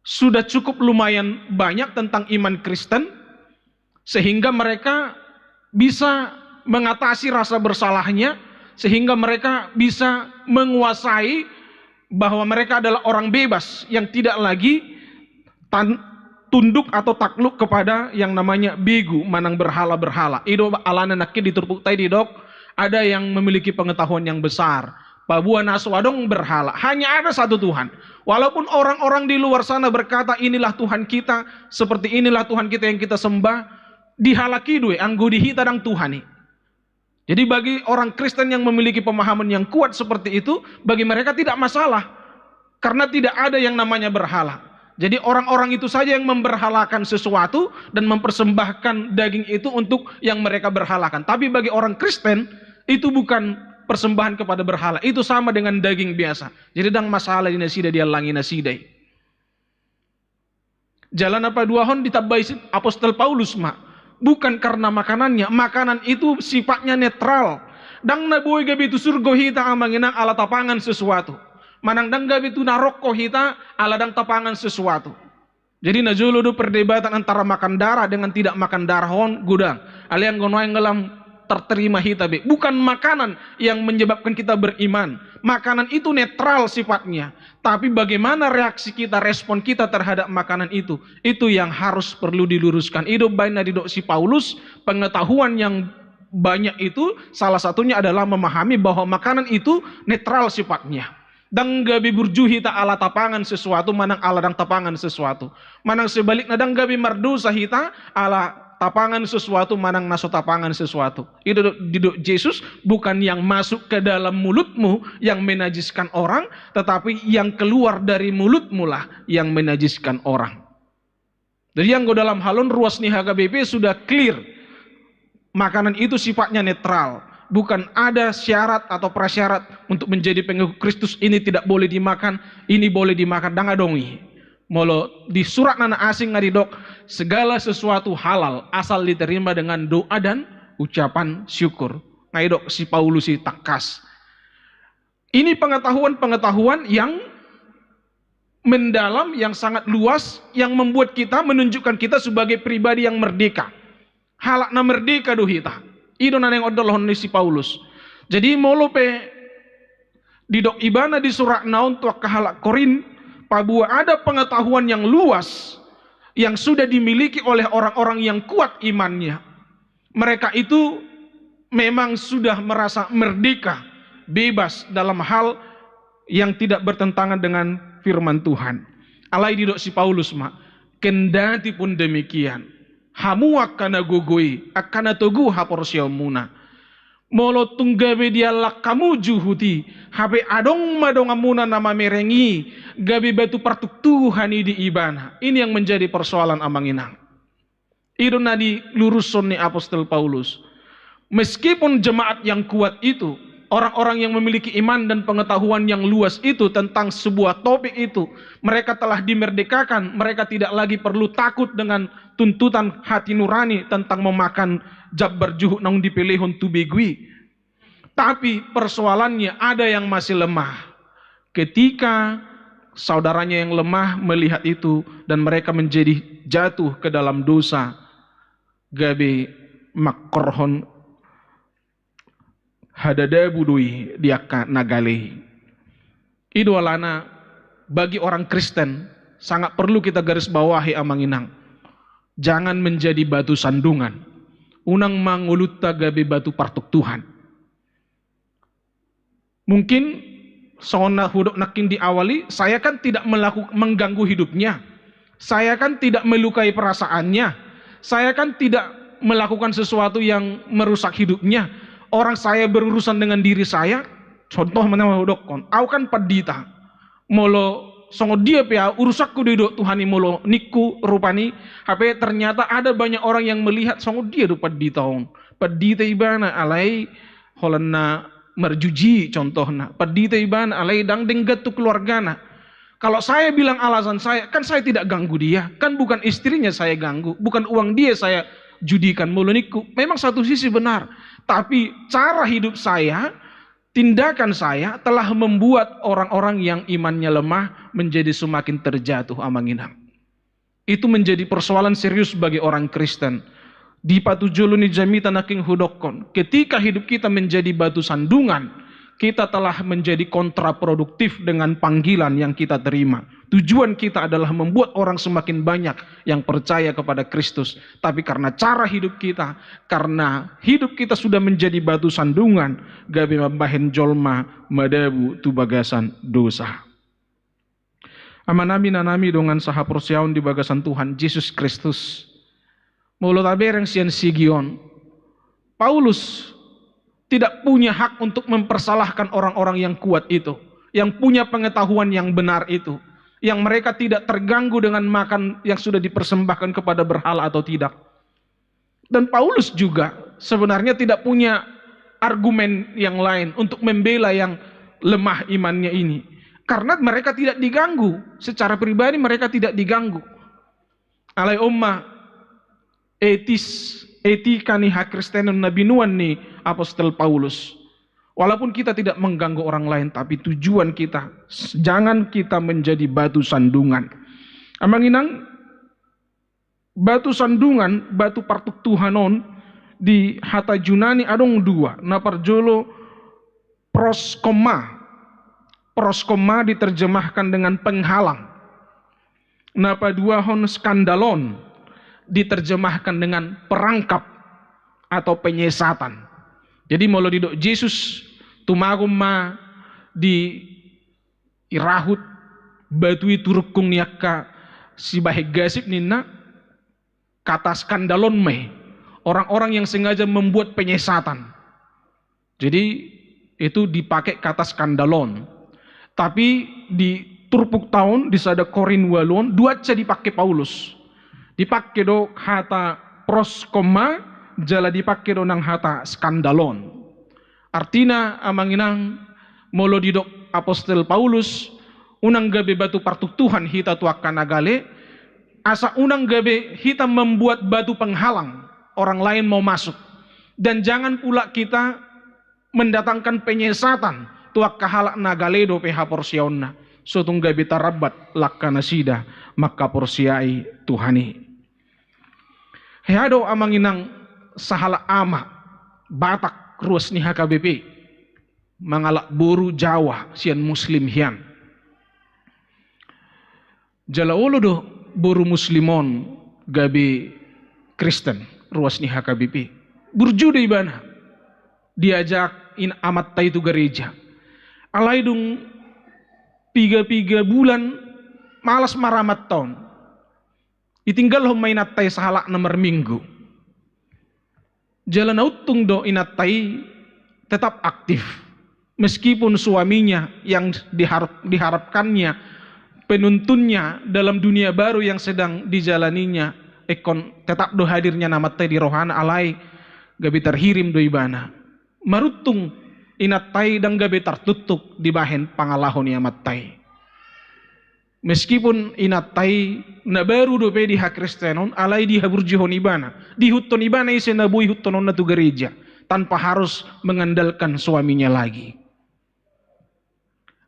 sudah cukup lumayan banyak tentang iman Kristen, sehingga mereka bisa mengatasi rasa bersalahnya, sehingga mereka bisa menguasai bahwa mereka adalah orang bebas yang tidak lagi tan-, tunduk atau takluk kepada yang namanya begu manang berhala-berhala. I do alana nangkin di turpukta i didok, ada yang memiliki pengetahuan yang besar. Paboa na so adong berhala, hanya ada satu Tuhan. Walaupun orang-orang di luar sana berkata, "Inilah Tuhan kita, seperti inilah Tuhan kita yang kita sembah," di halak i do i, anggo di hita ndang Tuhan i. Jadi bagi orang Kristen yang memiliki pemahaman yang kuat seperti itu, bagi mereka tidak masalah. Karena tidak ada yang namanya berhala. Jadi orang-orang itu saja yang memberhalakan sesuatu dan mempersembahkan daging itu untuk yang mereka berhalakan. Tapi bagi orang Kristen, itu bukan persembahan kepada berhala. Itu sama dengan daging biasa. Jadi ndang masalah di nasida, diallangi nasida i. Jala na paduahon ditambai si Apostel Paulus ma, bukan karena makanannya. Makanan itu sifatnya netral. Ndang na boi gabe tu surgo hita, amang inang, ala tapangan sesuatu. Manang ndang gabe tu narokko hita ala ndang tapangan sesuatu. Jadi na jolo do perdebatan antara makan darah dengan tidak makan darah on godang. Alai anggo nuaeng lam terterima hita be. Bukan makanan yang menyebabkan kita beriman. Makanan itu netral sifatnya. Tapi bagaimana reaksi kita, respon kita terhadap makanan itu, itu yang harus perlu diluruskan. I do baen na didok si Paulus, pengetahuan yang banyak itu salah satunya adalah memahami bahwa makanan itu netral sifatnya. Ndang gabe burju hita ala tapangan sesuatu manang ala ndang tapangan sesuatu. Manang sebalikna, ndang gabe mardosa hita ala tapangan sesuatu manang na so tapangan sesuatu. I do didok Jesus, bukan yang masuk ke dalam mulutmu yang menajiskan orang, tetapi yang keluar dari mulutmulah yang menajiskan orang. Jadi anggo dalam hal on ruas ni H K B P sudah clear. Makanan itu sifatnya netral. Bukan ada syarat atau prasyarat untuk menjadi pengikut Kristus ini tidak boleh dimakan, ini boleh dimakan. Ndang adong i. Molo di surat na asing nga didok segala sesuatu halal asal diterima dengan doa dan ucapan syukur. Nga didok si Paulus i tangkas. Ini pengetahuan-pengetahuan yang mendalam, yang sangat luas, yang membuat kita, menunjukkan kita sebagai pribadi yang merdeka. Halak na merdeka do hita. I do na naeng ondolhon ni si Paulus. Jadi molo pe didok ibana di suratna on tu angka halak Korint, paboa ada pengetahuan yang luas yang sudah dimiliki oleh orang-orang yang kuat imannya. Mereka itu memang sudah merasa merdeka, bebas dalam hal yang tidak bertentangan dengan firman Tuhan. Alai didok si Paulus ma, kendati pun demikian, hamu angka na gogo i, angka na togu haporseaonmuna. Molo tung gabe diallang hamu juhut i, hape adong ma donganmuna na mamereng i, gabe batu partuktuhan i di ibana. Ini yang menjadi persoalan, amang inang. I do na dilurushon ni apostel Paulus. Meskipun jemaat yang kuat itu, orang-orang yang memiliki iman dan pengetahuan yang luas itu tentang sebuah topik itu, mereka telah dimerdekakan, mereka tidak lagi perlu takut dengan tuntutan hati nurani tentang memakan jambar juhut naung dipelehon tu begu i. Tapi persoalannya ada yang masih lemah. Ketika saudaranya yang lemah melihat itu dan mereka menjadi jatuh ke dalam dosa, gabe mangkorhon hadadabu do i di angka na gale i. I do alana bagi orang Kristen sangat perlu kita garis bawahi, amang inang. Jangan menjadi batu sandungan. Unang ma ngolunta gabe batu partuktuhan. Mungkin songon na hudok nangkin di awal i, saya kan tidak melaku-, mengganggu hidupnya. Saya kan tidak melukai perasaannya. Saya kan tidak melakukan sesuatu yang merusak hidupnya. Orang saya berurusan dengan diri saya, contoh ma na hudokkon, au kan pandita. Molo songon dia pe au, urusanku do i dohot Tuhan i molo ningku rupani, hape ternyata ada banyak orang yang melihat songon dia do pandita on. Pandita ibana alai holan na marjuji contohna. Pandita ibana alai ndang denggan tu keluargana. Kalau saya bilang alasan saya, kan saya tidak ganggu dia, kan bukan istrinya saya ganggu, bukan uang dia saya judikan molo ningku. Memang satu sisi benar, tapi cara hidup saya, tindakan saya telah membuat orang-orang yang imannya lemah menjadi semakin terjatuh, amang inang. Itu menjadi persoalan serius bagi orang Kristen. Di patujolo ni jamita nangkin hudokkon, ketika hidup kita menjadi batu sandungan, kita telah menjadi kontraproduktif dengan panggilan yang kita terima. Tujuan kita adalah membuat orang semakin banyak yang percaya kepada Kristus. Tapi karena cara hidup kita, karena hidup kita sudah menjadi batu sandungan, gabe mambahen jolma madabu tu bagasan dosa. Amanami, inanami, dongan sahaporseaon di bagasan Tuhan Jesus Kristus. Molo tabereng sian sigi on, Paulus tidak punya hak untuk mempersalahkan orang-orang yang kuat itu, yang punya pengetahuan yang benar itu, yang mereka tidak terganggu dengan makan yang sudah dipersembahkan kepada berhala atau tidak. Dan Paulus juga sebenarnya tidak punya argumen yang lain untuk membela yang lemah imannya ini. Karena mereka tidak diganggu, secara pribadi mereka tidak diganggu. Alai on ma etis, etika ni hakristenon na binuan ni apostel Paulus. Walaupun kita tidak mengganggu orang lain, tapi tujuan kita, jangan kita menjadi batu sandungan. Amang inang, batu sandungan, batu partuktuhan on, di hata Junani adong dua. Na parjolo proskomma. Proskomma diterjemahkan dengan penghalang. Na paduahon skandalon diterjemahkan dengan perangkap atau penyesatan. Jadi molo didok Jesus, tumagon ma di irahut batu i tu rungkung ni angka sibahen gasip ninna, kata skandalon ma i, orang-orang yang sengaja membuat penyesatan. Jadi itu dipakai kata skandalon. Tapi di turpukta on, di sada Korint ualu on, duansa dipake Paulus. Dipake do hata pros komma, jala dipake do nang hata skandalon. Artina, amang inang, molo didok apostel Paulus, unang gabe batu partuktuhan hita tu angka na gale, asa unang gabe hita membuat batu penghalang orang lain mau masuk. Dan jangan pula kita mendatangkan penyesatan tu angka halak na gale dope haporseaonna, so tung gabe tarambat langka nasida mangkaporseai Tuhan i. Hea do, amang inang, sahalak ama Batak ruas ni H K B P mangalap boru Jawa sian Muslim hian. Jala olo do boru Muslim on gabe Kristen ruas ni H K B P. Burju do ibana. Diajak in-, amanta i tu gareja. Alai dung piga-piga bulan malas ma ra amanta on. Ditinggalhon ma inanta i sahalak na marminggu. Jala na untung do inanta i tetap aktif. Meskipun suaminya yang diharap-, diharapkannya, penuntunnya dalam dunia baru yang sedang dijalaninya, ingkon tetap do hadir nian amanta i di rohana, alai gabe terhirim do ibana. Maruntung inanta i ndang gabe tartuktuk dibahen pangalaho ni amanta i. Meskipun inanta i na baru dope di hakristenon, alai dihaburjuhon ibana, diihuthon ibana ise na boi ihuthononna tu gareja, tanpa harus mengandalkan suaminya lagi.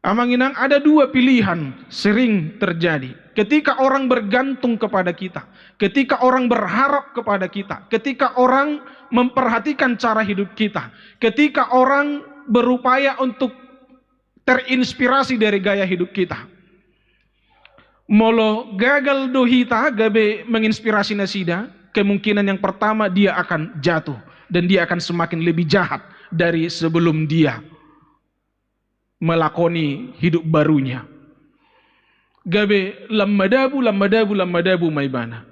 Amang inang, ada dua pilihan sering terjadi. Ketika orang bergantung kepada kita, ketika orang berharap kepada kita, ketika orang memperhatikan cara hidup kita, ketika orang berupaya untuk terinspirasi dari gaya hidup kita. Molo gagal do hita gabe menginspirasi nasida, kemungkinan yang pertama dia akan jatuh dan dia akan semakin lebih jahat dari sebelum dia melakoni hidup barunya. Gabe lam madabu, lam madabu, lam madabu ma ibana.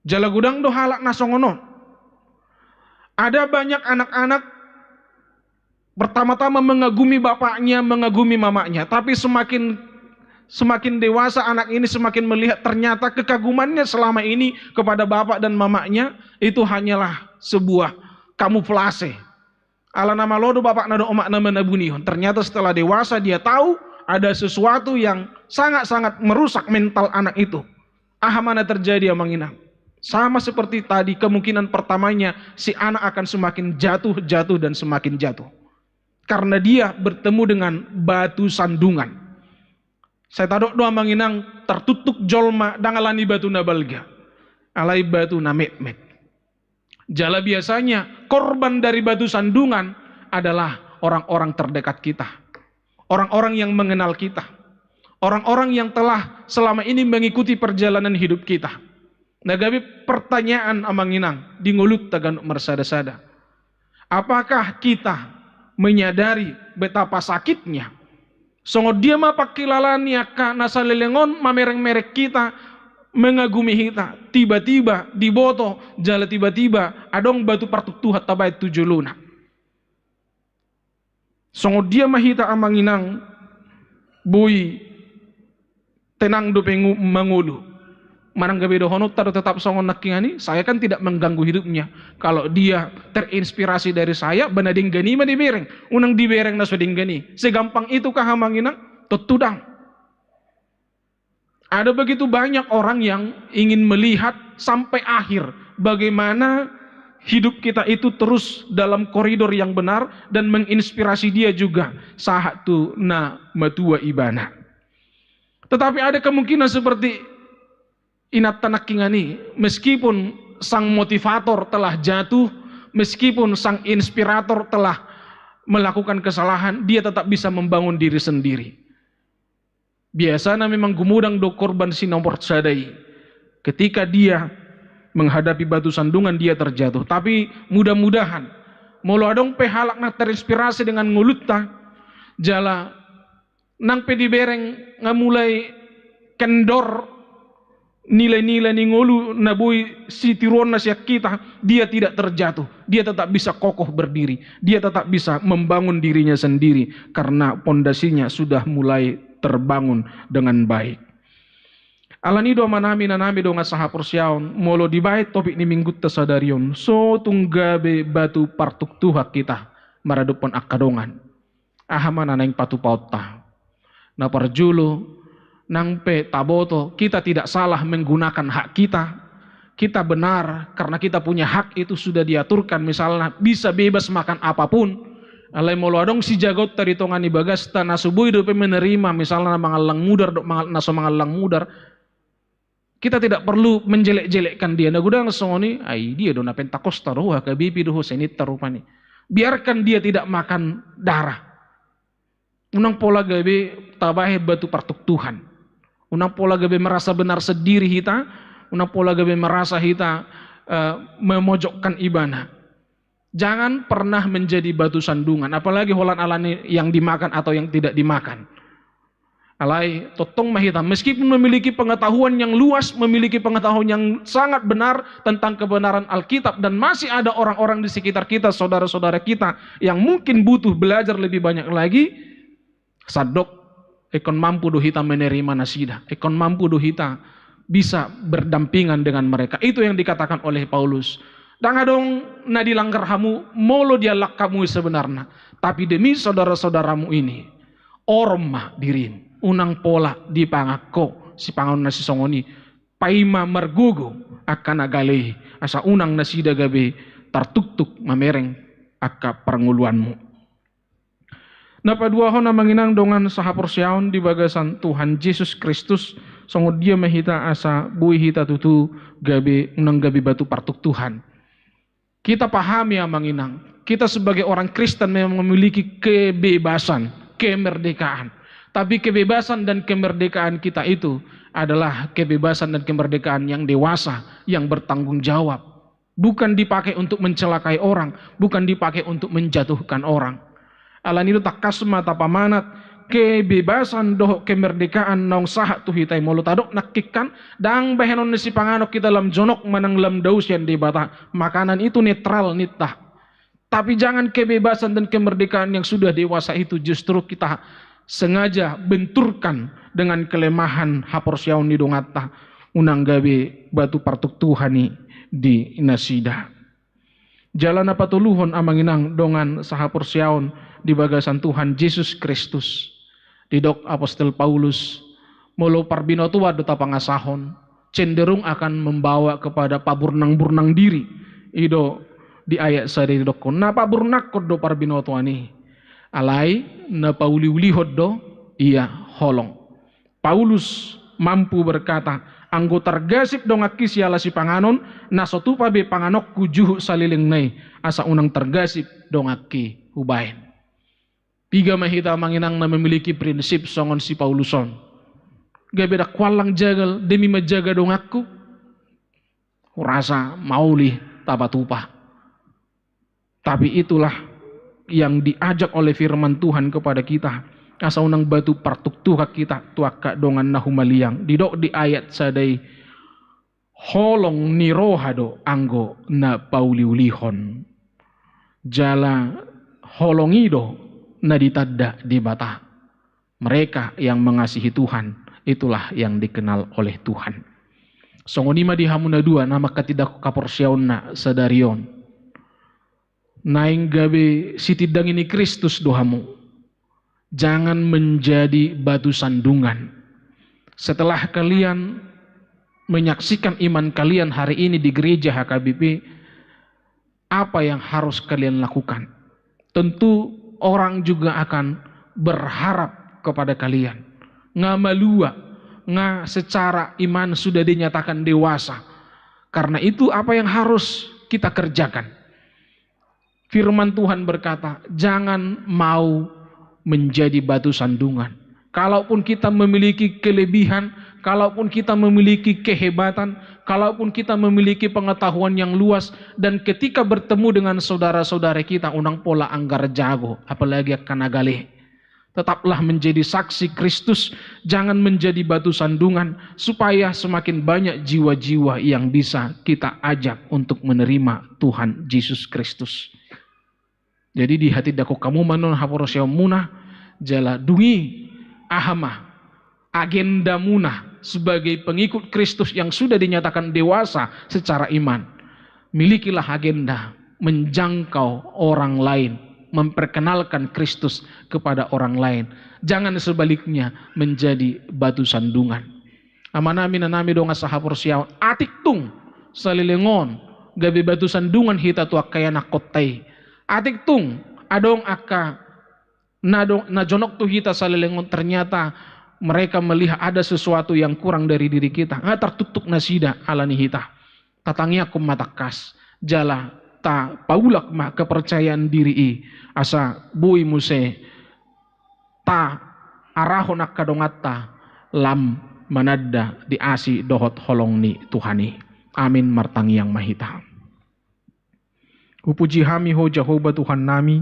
Jala godang do halak na songon on. Ada banyak anak-anak pertama-tama mengagumi bapaknya, mengagumi mamanya, tapi semakin, semakin dewasa anak ini semakin melihat ternyata kekagumannya selama ini kepada bapak dan mamanya itu hanyalah sebuah kamuflase. Ala na malo do bapakna dohot omakna manabunihon. Ternyata setelah dewasa dia tahu ada sesuatu yang sangat-sangat merusak mental anak itu. Aha ma na terjadi, amang inang? Sama seperti tadi, kemungkinan pertamanya si anak akan semakin jatuh, jatuh, dan semakin jatuh. Karena dia bertemu dengan batu sandungan. Sai tadok do, amang inang, tartuktuk jolma ndang alani batu na balga, alai batu na metmet. Jala biasanya korban dari batu sandungan adalah orang-orang terdekat kita, orang-orang yang mengenal kita, orang-orang yang telah selama ini mengikuti perjalanan hidup kita. Na gabe pertanyaan, amang inang, di ngolunta ganup marsada-sada. Apakah kita menyadari betapa sakitnya? Songon dia ma pangkilalaan ni angka na saleleng on mamereng-mereng hita, mengagumi hita, tiba-tiba diboto, jala tiba-tiba adong batu partuktuhan tabaen tu jolona. Songon dia ma hita, amang inang, boi tenang dope ngu-, mangolu? Manang gabe dohononta do tetap songon nangkiningan i, saya kan tidak mengganggu hidupnya. Kalau dia terinspirasi dari saya, ba na denggan i ma dibereng, unang dibereng na so denggan i. Segampang itukah, amang inang? Tontu ndang. Ada begitu banyak orang yang ingin melihat sampai akhir bagaimana hidup kita itu terus dalam koridor yang benar dan menginspirasi dia juga sahat tu na matua ibana. Tetapi ada kemungkinan seperti inanta nangkiningan i, meskipun sang motivator telah jatuh, meskipun sang inspirator telah melakukan kesalahan, dia tetap bisa membangun diri sendiri. Biasana memang gumodang do korban si nomor sada i. Ketika dia menghadapi batu sandungan, dia terjatuh. Tapi mudah-mudahan, molo adong pe halak na terinspirasi dengan ngolunta, jala nang pe dibereng nga mulai kendor nilai-nilai ni ngolu na boi sitiruonna sian hita, dia tidak terjatuh. Dia tetap bisa kokoh berdiri. Dia tetap bisa membangun dirinya sendiri karena pondasinya sudah mulai terbangun dengan baik. Alani do amanami inanami dongan sahaporseaon, molo dibaen topik ni minggunta sadari on, so tung gabe batu partuktuhan hita maradophon angka dongan. Aha ma na naeng patupaonta? Na parjolo, nang pe taboto, kita tidak salah menggunakan hak kita. Kita benar, karena kita punya hak itu sudah diaturkan, misalna bisa bebas makan apapun. Alai molo adong sijagaonta di tonga ni bagasta, na so boi dope menerima, misalna mangallang mudar, dohot mangal-, na so mangallang mudar. Kita tidak perlu menjelek-jelekkan dia. Na godang songon i, ai dia do na pentakosta do ho, H K B P do ho, sian ita rupani. Biarkan dia tidak makan darah. Unang pola gabe tabahen batu partuktuhan. Unang pola gabe merasa benar sendiri hita, unang pola gabe merasa hita, eh, memojokkan ibana. Jangan pernah menjadi batu sandungan, apalagi holan alani yang dimakan atau yang tidak dimakan. Alai, tongtong ma hita, meskipun memiliki pengetahuan yang luas, memiliki pengetahuan yang sangat benar tentang kebenaran Alkitab, dan masih ada orang-orang di sekitar kita, saudara-saudara kita, yang mungkin butuh belajar lebih banyak lagi, sandok, ingkon mampu do hita menerima nasida, ingkon mampu do hita bisa berdampingan dengan mereka. Itu yang dikatakan oleh Paulus. Ndang adong na dilanggar hamu molo diallang hamu i sebenarna. Tapi demi saudara-saudaramu ini, orom ma dirim. Unang pola dipangan ho sipanganon na sisongon i. Paima margogo angka na gale i, asa unang nasida gabe tartuktuk mamereng angka parngoluanmu. Na paduahon, amang inang dongan sahaporseaon di bagasan Tuhan Jesus Kristus, songon dia ma hita asa boi hita tutu gabe, unang gabe batu partuktuhan. Kita pahami, amang inang, kita sebagai orang Kristen memang memiliki kebebasan, kemerdekaan. Tapi kebebasan dan kemerdekaan kita itu adalah kebebasan dan kemerdekaan yang dewasa, yang bertanggung jawab. Bukan dipakai untuk mencelakai orang, bukan dipakai untuk menjatuhkan orang. Alani i do tangkas ma tapamanat, kebebasan dohot kemerdekaan naung sahat tu hita i, molo tadok nangkin kan, ndang bahenon ni sipanganon hita lam jonok manang lam dao sian Debata. Makanan itu netral ninta. Tapi jangan kebebasan dan kemerdekaan yang sudah dewasa itu justru kita sengaja benturkan dengan kelemahan haporseaon ni donganta, unang gabe batu partuktuhan i di nasida. Jala na patoluhon, amang inang dongan sahaporseaon di bagasan Tuhan Jesus Kristus. Didok apostel Paulus, molo parbinotoan do tapangasahon, cenderung akan membawa kepada paburnang-burnang diri. I do di ayat sada i didokkon, na paburnanghon do parbinotoan i. Alai na pauliulihon do ia holong. Paulus mampu berkata, anggo targasip donganki siala sipanganon, na so tupa be panganonku juhut salelengna i, asa unang targasip donganki hubaen. Piga ma hita, amang inang, na memiliki prinsip songon si Paulus on? Gabe ndang huallang jagal demi manjaga donganku? Hurasa maol i tapatupa. Tapi itulah yang diajak oleh firman Tuhan kepada kita. Asa unang batu partuktuhan hita tu angka dongan na humaliang. Didok di ayat sada i, holong ni roha do anggo na pauliulihon. Jala holong i do na ditanda Debata. Mereka yang mengasihi Tuhan, itulah yang dikenal oleh Tuhan. Songon i ma di hamu na dua na mangkatindangkon haporseaonna sadari on. Naeng gabe sitindangi ni Kristus do hamu. Jangan menjadi batu sandungan. Setelah kalian menyaksikan iman kalian hari ini di gereja H K B P, apa yang harus kalian lakukan? Tentu orang juga akan berharap kepada kalian. Nga malua, nga secara iman sudah dinyatakan dewasa. Karena itu, apa yang harus kita kerjakan? Firman Tuhan berkata, jangan mau menjadi batu sandungan. Kalaupun kita memiliki kelebihan, kalaupun kita memiliki kehebatan, kalaupun kita memiliki pengetahuan yang luas, dan ketika bertemu dengan saudara-saudara kita, unang pola anggar jago, apalagi angka na gale. Tetaplah menjadi saksi Kristus, jangan menjadi batu sandungan, supaya semakin banyak jiwa-jiwa yang bisa kita ajak untuk menerima Tuhan Yesus Kristus. Jadi dihatindangkon hamu ma non haporseaonmuna, jala dung i aha ma agendamuna sebagai pengikut Kristus yang sudah dinyatakan dewasa secara iman. Milikilah agenda menjangkau orang lain, memperkenalkan Kristus kepada orang lain. Jangan sebaliknya menjadi batu sandungan. Amanami, inanami dongan sahaporseaon, atik tung saleleng on gabe batu sandungan hita tu angka ianakhonta i. Atik tung adong angka na do-, na jonok tu hita saleleng on, ternyata mereka melihat ada sesuatu yang kurang dari diri kita. Nga tartuktuk nasida ala ni hita. Tatangiangkon ma tangkas, jala tapaulak ma kepercayaan diri i, asa boi muse taarahon angka donganta lam mananda di asi dohot holong ni Tuhan i. Amin. Martangiang ma hita. Hupuji hami Ho Jahowa Tuhannami,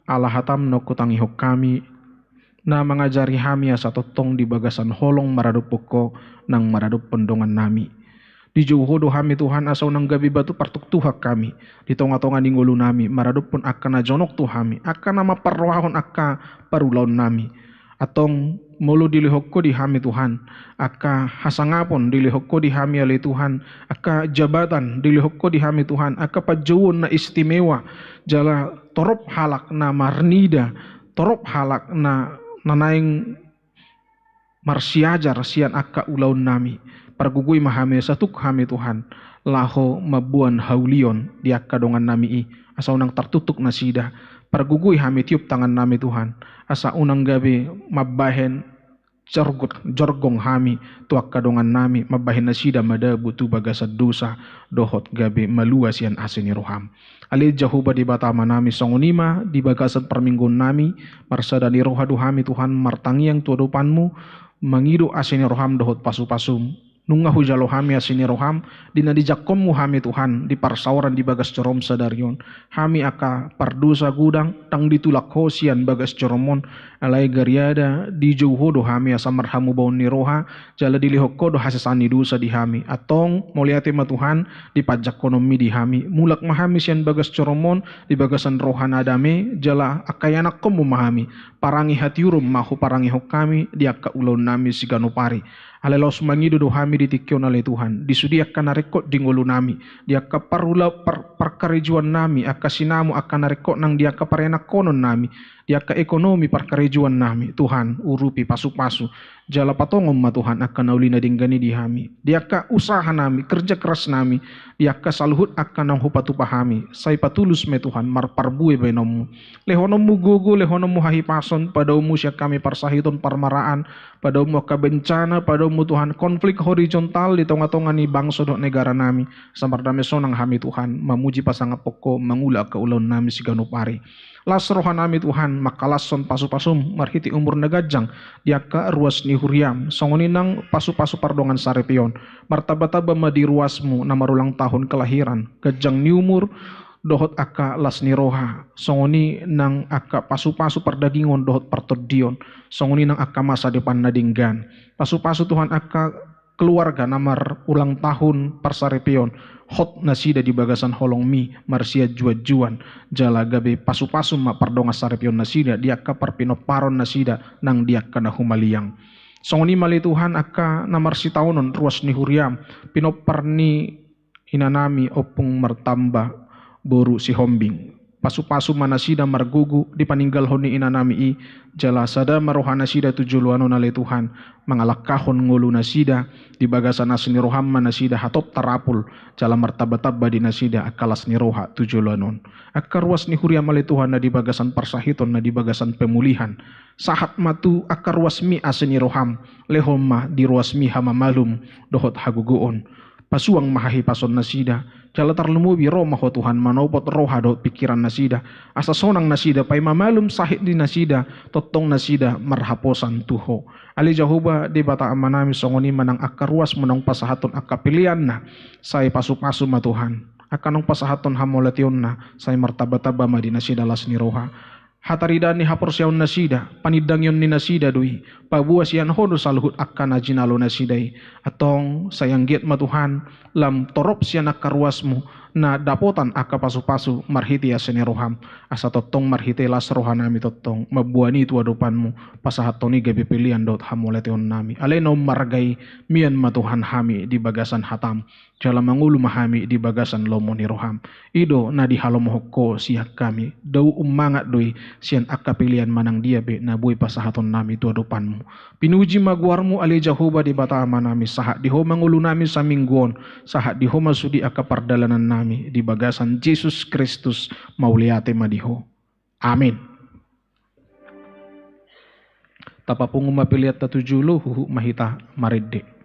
ala hataM na hutangihon hami, na mangajari hami asa tongtong di bagasan holong maradophon Ho nang maradophon dongannami. Dijou Ho do hami Tuhan, asa unang gabe batu partuktuhan hami di tongatonga ni ngolunami, maradophon angka na jonok tu hami, angka na mamparrohahon angka parulaonnami. Antong molo dilehon Ho di hami Tuhan angka hasangapon, dilehon Ho di hami ale Tuhan angka jabatan, dilehon Ho di hami Tuhan angka panjouon na istimewa, jala torop halak na marnida, torop halak na, na naeng marsiajar sian angka ulaonnami. Pargogoi ma hami, asa tuk hami Tuhan laho mamboan haulion di angka dongannami i, asa unang tartuktuk nasida. Pargogoi hami, tiop tangannami Tuhan, asa unang gabe mambahen jorgot-, jorgong hami tu angka dongannami, mambahen nasida madabu tu bagasan dosa dohot gabe malua sian asi ni rohaM. Ale Jahowa Debata Amanami, songon i ma di bagasan parmingguonnami, marsada ni roha do hami Tuhan martangiang tu adopanMu, mangido asi ni rohaM dohot pasupasuM. Nunga hujalo hami asi ni rohaM, di na dijangkonMu hami Tuhan, di parsaoran di bagas joroM sadari on. Hami angka pardosa godang, ndang ditulak Ho sian bagas joroM on, alai gariada dijou Ho do hami asa marhamubaon ni roha, jala dilehon Ho do hasesaan ni dosa di hami. Antong mauliate ma Tuhan, di panjangkononMi di hami. Mulak ma hami sian bagas joroM on, di bagasan roha na dame, jala angka ianakhonMu ma hami. Parange hatiuron ma huparangehon hami di angka ulaonnami siganup ari. Alai laos mangido do hami di tingki on ale Tuhan, di sude angka na ringkot di ngolunami, di angka parula-, par-, parkarejoannami, angka sinamot, angka na ringkot nang di angka paranakkononnami, di angka ekonomi parkarejoannami. Tuhan, urupi, pasupasu, jala patongon ma Tuhan angka na uli na denggan i di hami, di angka usahanami, kerja kerasnami, di angka saluhut angka naung hupatupa hami. Sai patulus ma i Tuhan, marparbue baenonMu. LehononMu gogo, lehononMu hahipason, padaoMu sian hami parsahiton, parmaraan, padaoMu angka bencana, padaoMu Tuhan konflik horizontal di tongatonga ni bangso dohot negaranami. Asa mardame sonang hami Tuhan, mamuji pasangaphon Ho, mangula angka ulaonnami siganup ari. Las rohanami Tuhan, mangkalashon pasupasuM, marhite umur na ganjang, di angka ruas ni huriaM, songon i nang pasupasu pardongan saripeon. Martambatamba ma di ruasMu, na marulang tahun kelahiran, ganjang ni umur, dohot angka las ni roha, songon i nang angka pasupasu pardagingon dohot partondion, songon i nang angka masa depan na denggan. Pasupasu Tuhan angka keluarga na marulang tahun parsaripeon, hot nasida di bagasan holongMi, marsianjuanjuan, jala gabe pasupasu ma pardongan saripeon nasida, di angka parpinomparon nasida, nang di angka na humaliang. Songon i ma ale Tuhan angka na marsitaonon ruas ni huriaM, pinompar ni inanami Ompung Martamba boru Sihombing. Pasupasu ma nasida margogo di paninggalhon ni inanami i, jala sada ma rohanasida tu joloan on ale Tuhan, mangalangkahon ngolunasida, di bagasan asi ni rohaM ma nasida hatop tarapul, jala martambatamba di nasida angka las ni roha tu joloan on. Angka ruas ni huriaM ale Tuhan na di bagasan parsahiton, na di bagasan pemulihan. Sahat ma tu angka ruasMi asi ni rohaM, lehon ma di ruasMi hamamalum dohot hagogoon. Pasuang ma hahipason nasida, jala tarlumobi ro ma Ho Tuhan manopot roha dohot pingkiran nasida, asa sonang nasida paima malum sahit di nasida, tongtong nasida marhaposan tu Ho. Ale Jahowa Debata Amanami, songon i ma nang angka ruas ma naung pasahathon angka peleanna, sai pasupasu ma Tuhan. Angka naung pasahathon hamauliateonna, sai martambatamba ma di nasida las ni roha. Hataridaan ni haporseaon nasida, panindangion ni nasida do i, paboa sian Ho do saluhut angka na jinalo nasida i. Antong sai anggiat ma Tuhan, lam torop sian angka ruasMu, na dapotan angka pasupasu marhite asi ni roham, asa tongtong marhite las rohanami tongtong mamboan i tu adopanmu, pasahathon i gabe pelean dohot hamauliateonnami. Alai na ummarga i, mian ma Tuhan hami di bagasan hatam, jala mangolu ma hami di bagasan lomo ni roham. I do na dihalomohon ho sian hami, dao ummangat do i sian angka pelean manang dia pe na boi pasahatonnami tu adopanmu. Pinuji ma goarmu ale Jahowa Debata Amanami, sahat di ho ma ngolunami saminggu on, sahat di ho ma sude angka pardalanannami, di bagasan Jesus Kristus mauliate ma di ho. Amin. Tapapungu ma peleanta tu jolo, huhut ma hita marende.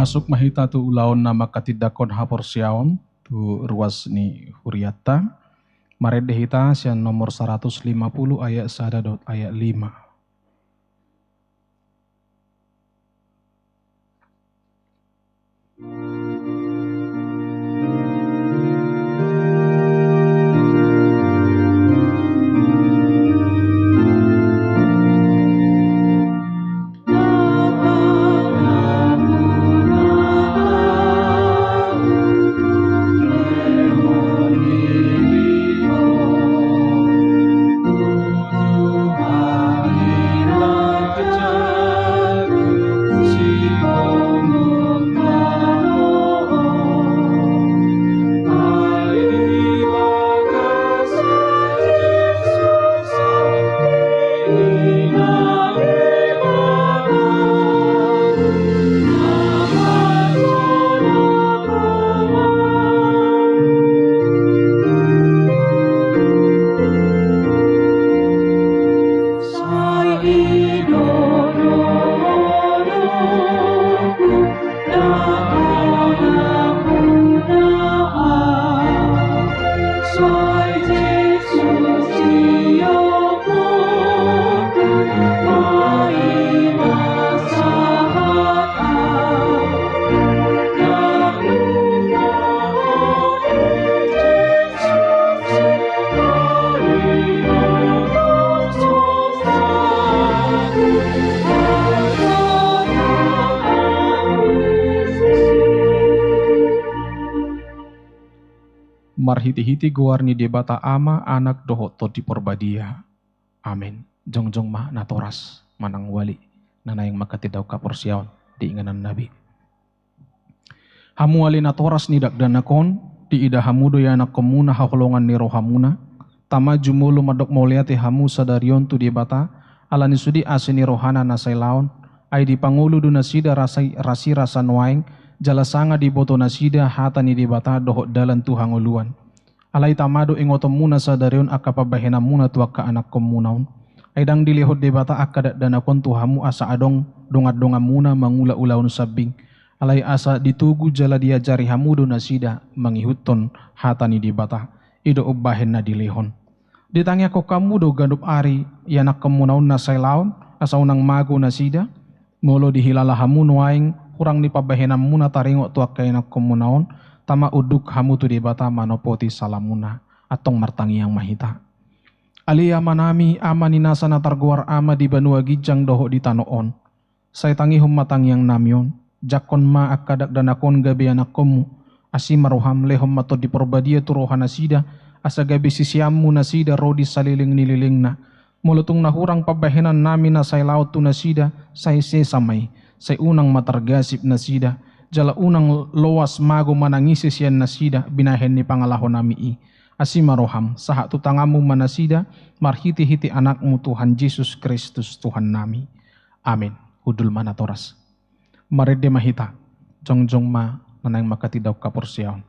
Masuk ma hita tu ulaon na manghatindanghon haporseaon tu ruas ni hurianta. Marende hita sian nomor saratus lima pulu ayat sada dohot ayat lima. Marhitehite goar ni Debata Ama, Anak dohot Tondi Porbadia. Amen. Jongjong ma natoras manang wali na naeng manghatindanghon haporseaon di inganan nami. Hamu ale natoras ni dakdanak on, diida hamu do ianakkonmuna haholongan ni rohamuna. Tama jumolo mandok mauliate hamu sadari on tu Debata, ala ni sude asi ni rohana na sailaon, ai dipangolu do nasida rasai-, rasirasa nuaeng, jala sanga diboto nasida hata ni Debata dohot dalan tu hangoluan. Alai tama do ingotonmuna sadari on angka pambahenanmuna tu angka anakkonmuna on. Ai ndang dilehon Debata angka dakdanak on tu hamu asa adong dongandonganmuna mangula ulaon sambing. Alai asa ditogu jala diajari hamu do nasida mangihuthon hata ni Debata. I do umbahen na dilehon. Ditangiangkon hamu do ganup ari ianakkonmuna on na sailaon, asa unang mago nasida. Molo dihilala hamu nuaeng hurang ni pambahenanmuna taringot tu angka ianakkonmuna on, tama unduk hamu tu Debata manopoti salamuna. Antong martangiang ma hita. Ale Amanami, Ama ni nasa na targoar Ama di banua ginjang dohot di tano on. Sai tangihon ma tangiangnami on, jangkon ma angka dakdanak on gabe anakkonmu, asi ma roham lehon ma Tondi Porbadia tu roha nasida, asa gabe siseanmu nasida ro di saleleng ni lelengna. Molo tung na hurang pambahenannami na sailaon tu nasida, sai sesa ma i, sai unang ma targasip nasida, jala unang loas mago manangisi sian nasida binahen ni pangalahonami i. Asi ma roham, sahat tu tanganmu ma nasida, marhitehite Anakmu Tuhan Jesus Kristus Tuhannami. Amen. Hundul ma natoras. Marende ma hita, jongjong ma na naeng manghatindanghon haporseaon.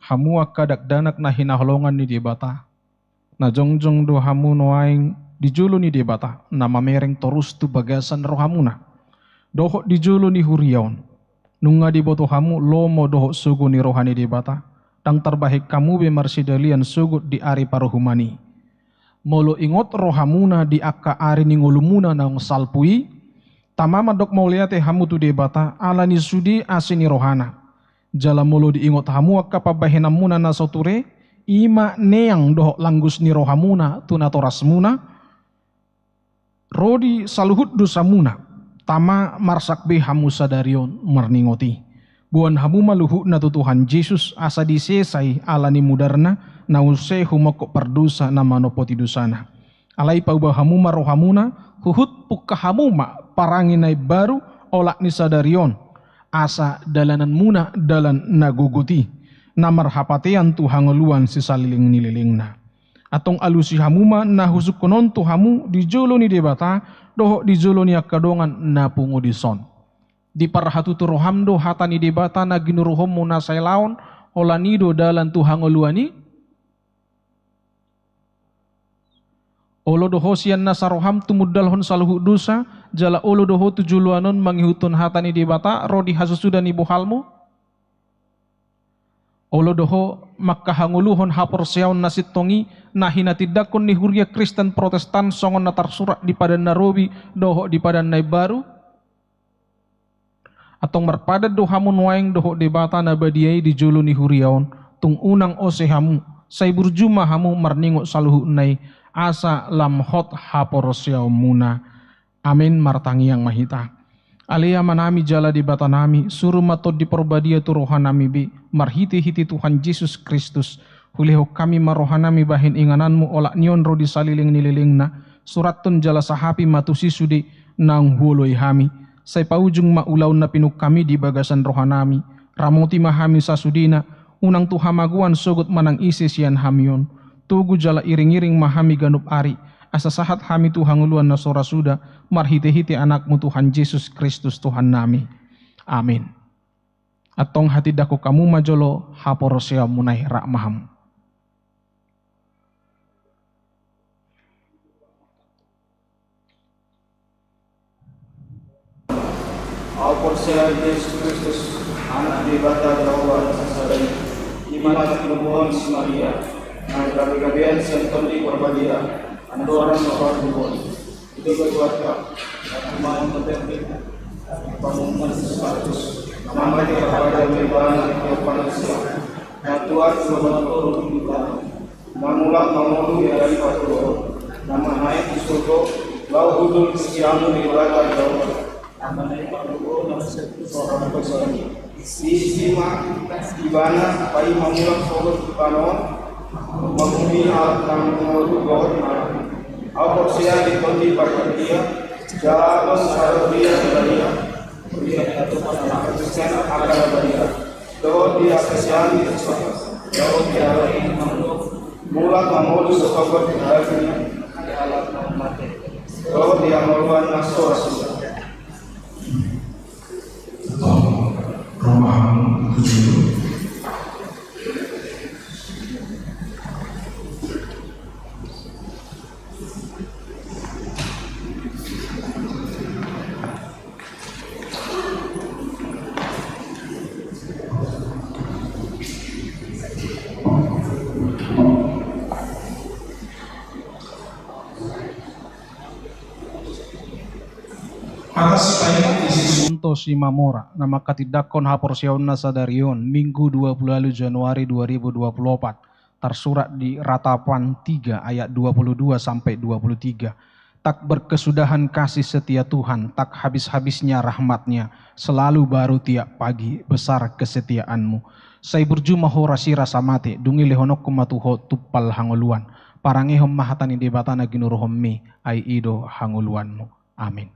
Hamu angka dakdanak na hinaholongan ni Debata, na jongjong do hamu nuaeng di jolo ni Debata, na mamereng torus tu bagasan rohamuna dohot di jolo ni huria on. Nunga diboto hamu lomo dohot sogo ni roha ni Debata, ndang tarbahen hamu be marsidalian sogot di ari paruhuman i. Molo ingot rohamuna di angka ari ni ngolumuna naung salpu i, tama mandok mauliate hamu tu Debata ala ni sude asi ni rohana. Jala molo diingot hamu angka pambahenanmuna na so ture, i ma neang dohot langgus ni rohamuna tu natorasmuna, ro di saluhut dosamuna, tama marsak be hamu sadari on marningot i. Boan hamu ma luhutna tu Tuhan Jesus asa disesa i ala ni mudarna, na use humongkop pardosa na manompoti dosana. Alai paubah hamu ma rohamuna, huhut pungka hamu ma parange na imbaru olat ni sadari on, asa dalananmuna dalan na gogot i, na marhapatean tu hangoluan sisaleleng ni lelengna. Antong alusi hamu ma na husungkun on tu hamu di jolo ni Debata dohot di jolo ni angka dongan na pungu dison. Diparhatutu roham do hata ni Debata na ginuruhonmu na sailaon, holan i do dalan tu hangoluan i? Olo do ho sian nasa roham tumundalhon saluhut dosa, jala olo do ho tu joloan on mangihuthon hata ni Debata ro di hasusuda ni bohalmu? Olo do ho mangkahangoluhon haporseaon na sintong i, na hinatindangkon ni huria Kristen Protestan songon na tarsurat di Padan na Robi dohot di Padan na Imbaru? Antong marpadan do hamu nuaeng dohot Debata na badia i di jolo ni huria on, tung unang ose hamu, sai burju ma hamu marningot saluhutna i, asa lam hot haporseaonmuna. Amen. Martangiang ma hita. Ale Amanami jala Debatanami, suru ma Tondi Porbadia tu rohanami be, marhitehite Tuhan Jesus Kristus, hulehon hami ma rohanami bahen ingananmu olat ni on ro di saleleng ni lelengna, surathon jala sahapi ma tusi sude naung huoloi hami, sai paujung ma ulaon na pinungka hami di bagasan rohanami, ramoti ma hami sasudena, unang tu hamagoan sogot manang ise sian hami on, togu jala iringiring ma hami ganup ari, asa sahat hami tu hangoluan na so ra suda, marhitehite Anakmu Tuhan Jesus Kristus Tuhannami. Amen. Antong hatindangkon hamu ma jolo haporseaonmuna i, rap ma hamu. Ahu porsea di Jesus Kristus, Anak Debata Jahowa na sasada i, i ma na tinumbuhon si Maria, na gabegabean sian Tondi Porbadia, andorang na parhundul on. Ito keluarga, aku mau mengerti. Pamungan status, nama dia pada lebaran di Indonesia. Nah, Tuhan sudah mengatur di tanah. Na mulak mangolu di ari patolon, na manaek di surgo, laho hundul tu siamun di Debata Jahowa. Na manaek mangolu na setu soal pesoni. Isi ma ibana, paima mulak sogot tu tano on, mangumuli alat na mangolu dohot na. Ahu porsea di Tondi Parbadia, jala dohot sada huria na badia, huria na tupa na Kristen angka na badia. Dohot di angka siamun, dohot di angka i, mulak mangolu sogot di halakhon i, dohot di hangoluan na so ra suda. Romamu tujuh. Hata sipaingot di si Monto Simamora, na mangkatindangkon haporseaonna sadari on, Minggu dua puluh ualu Januari dua ribu dua puluh opat, tarsurat di Ratapan tiga ayat dua puluh dua sampai dua puluh tiga. Tak berkesudahan kasih setia Tuhan, tak habis-habisnya rahmat-Nya, selalu baru tiap pagi, besar kesetiaan-Mu. Sai burju ma ho rasirasa mate, dung i lehononku ma tu ho tumpal hangoluan. Parangehon ma hata ni Debata na ginuruhonmi, ai i do hangoluanmu. Amin.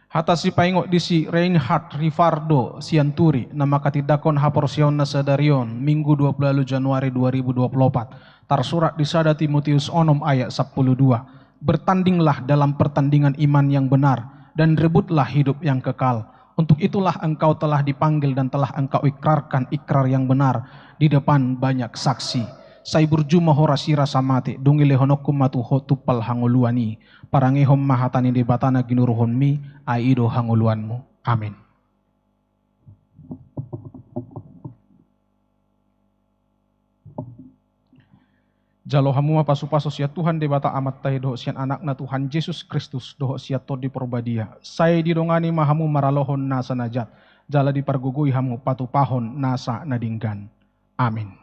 Hata sipaingot di si Reinhard Rivardo sian Turi, na mangkatindangkon haporseaonna sadari on, Minggu dua puluh ualu Januari dua ribu dua puluh opat, tarsurat di sada Timoteus onom ayat sampulu dua. Bertandinglah dalam pertandingan iman yang benar, dan rebutlah hidup yang kekal. Untuk itulah engkau telah dipanggil dan telah engkau ikrarkan ikrar yang benar di depan banyak saksi. Sai burju ma ho rasirasa mate, dung i lehononku ma tu ho tumpal hangoluan i. Parangehon ma hata ni Debata na ginuruhonmi, ai i do hangoluanmu. Amin. Jalo hamu ma pasupasu sian Tuhan Debata Amanta i dohot sian Anakna Tuhan Jesus Kristus dohot sian Tondi Porbadia. Sai didongani ma hamu maralohon nasa na jat, jala dipargogoi hamu patupahon nasa na denggan. Amin.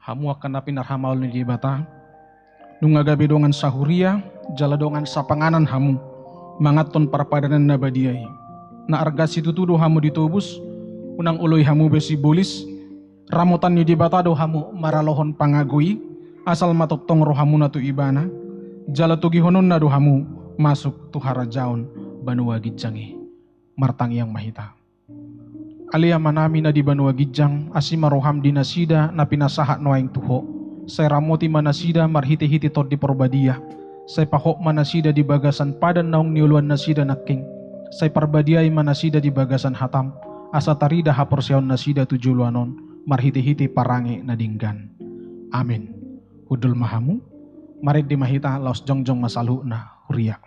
Hamu angka na pinarhamaol ni Debata, nunga gabe dongan sahuria jala dongan sapanganan hamu manganhon parpadanan na badia i. Na arga situtu do hamu ditobus, unang oloi hamu be sibolis. Ramotan ni Debata do hamu maralohon pangago i, asal ma tongtong rohamuna tu Ibana, jala togihononna do hamu masuk tu harajaon banua ginjang i. Martangiang ma hita. Ale Amanami na di banua ginjang, asi ma roham di nasida na pinasahat nuaeng tu Ho. Sai ramoti ma nasida marhitehite Tondi Parbadia. Sai pahot ma nasida di bagasan padan naung nioloan nasida nangkin. Sai parbadiai ma nasida di bagasan hatam, asa tarida haporseaon nasida tu joloan on marhitehite parange na denggan. Amen. Hundul ma hamu. Marende ma hita, laos jongjong ma saluhutna, huria.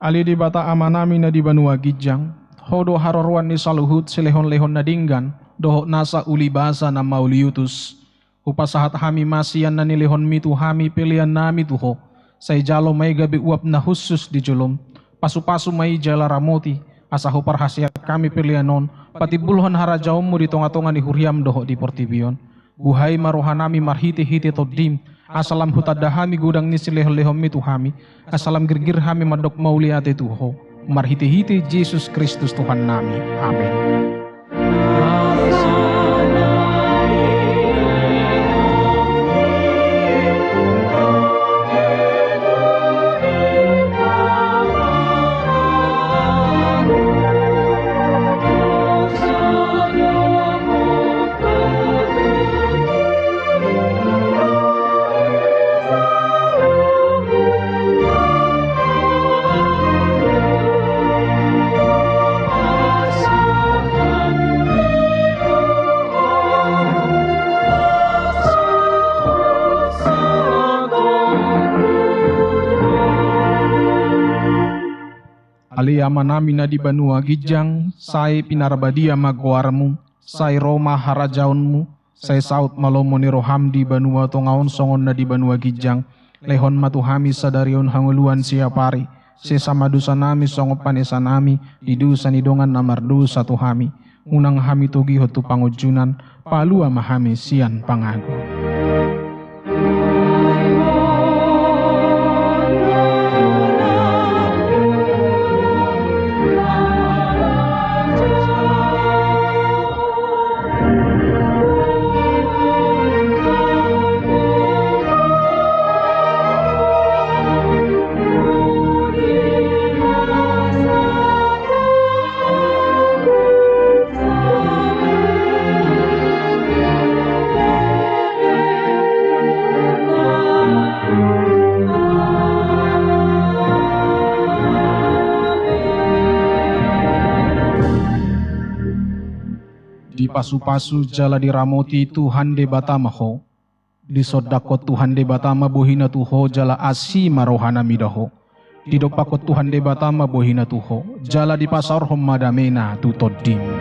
Ale Debata Amanami na di banua ginjang, Ho do haroroan ni saluhut silehonlehon na denggan dohot nasa uli basa na mauliutus. Hupasahat hami ma sian na nilehonmi tu hami peleannami tu Ho. Sai jalo ma i gabe uap na hushus di jolom. Pasupasu ma i jala ramoti, asa huparhaseat hami pelean on patimbulhon harajaonmu di tongatonga ni huriam dohot di portibi on. Buhai ma rohanami marhitehite Tondim, asa lam hutanda hami godang ni silehonlehonmi tu hami, asa lam girgir hami mandok mauliate tu Ho. Marhitehite Jesus Kristus Tuhannami. Amen. Ale Amanami na di banua ginjang, sai pinarbadia ma goarmu, sai ro ma harajaonmu, sai saut ma lomo ni roham di banua tonga on songon na di banua ginjang. Lehon ma tu hami sadari on hangoluan siapari. Sesa ma dosanami songon panesanami di dosa ni dongan na mardosa tu hami. Unang hami togihon tu pangunjunan, palua ma hami sian pangago. Dipasupasu jala diramoti Tuhan Debata ma ho. Disondangkon Tuhan Debata ma bohina tu ho jala asi ma rohana mida ho. Didompakkon Tuhan Debata ma bohina tu ho jala dipasaorhon ma damena tu tondim.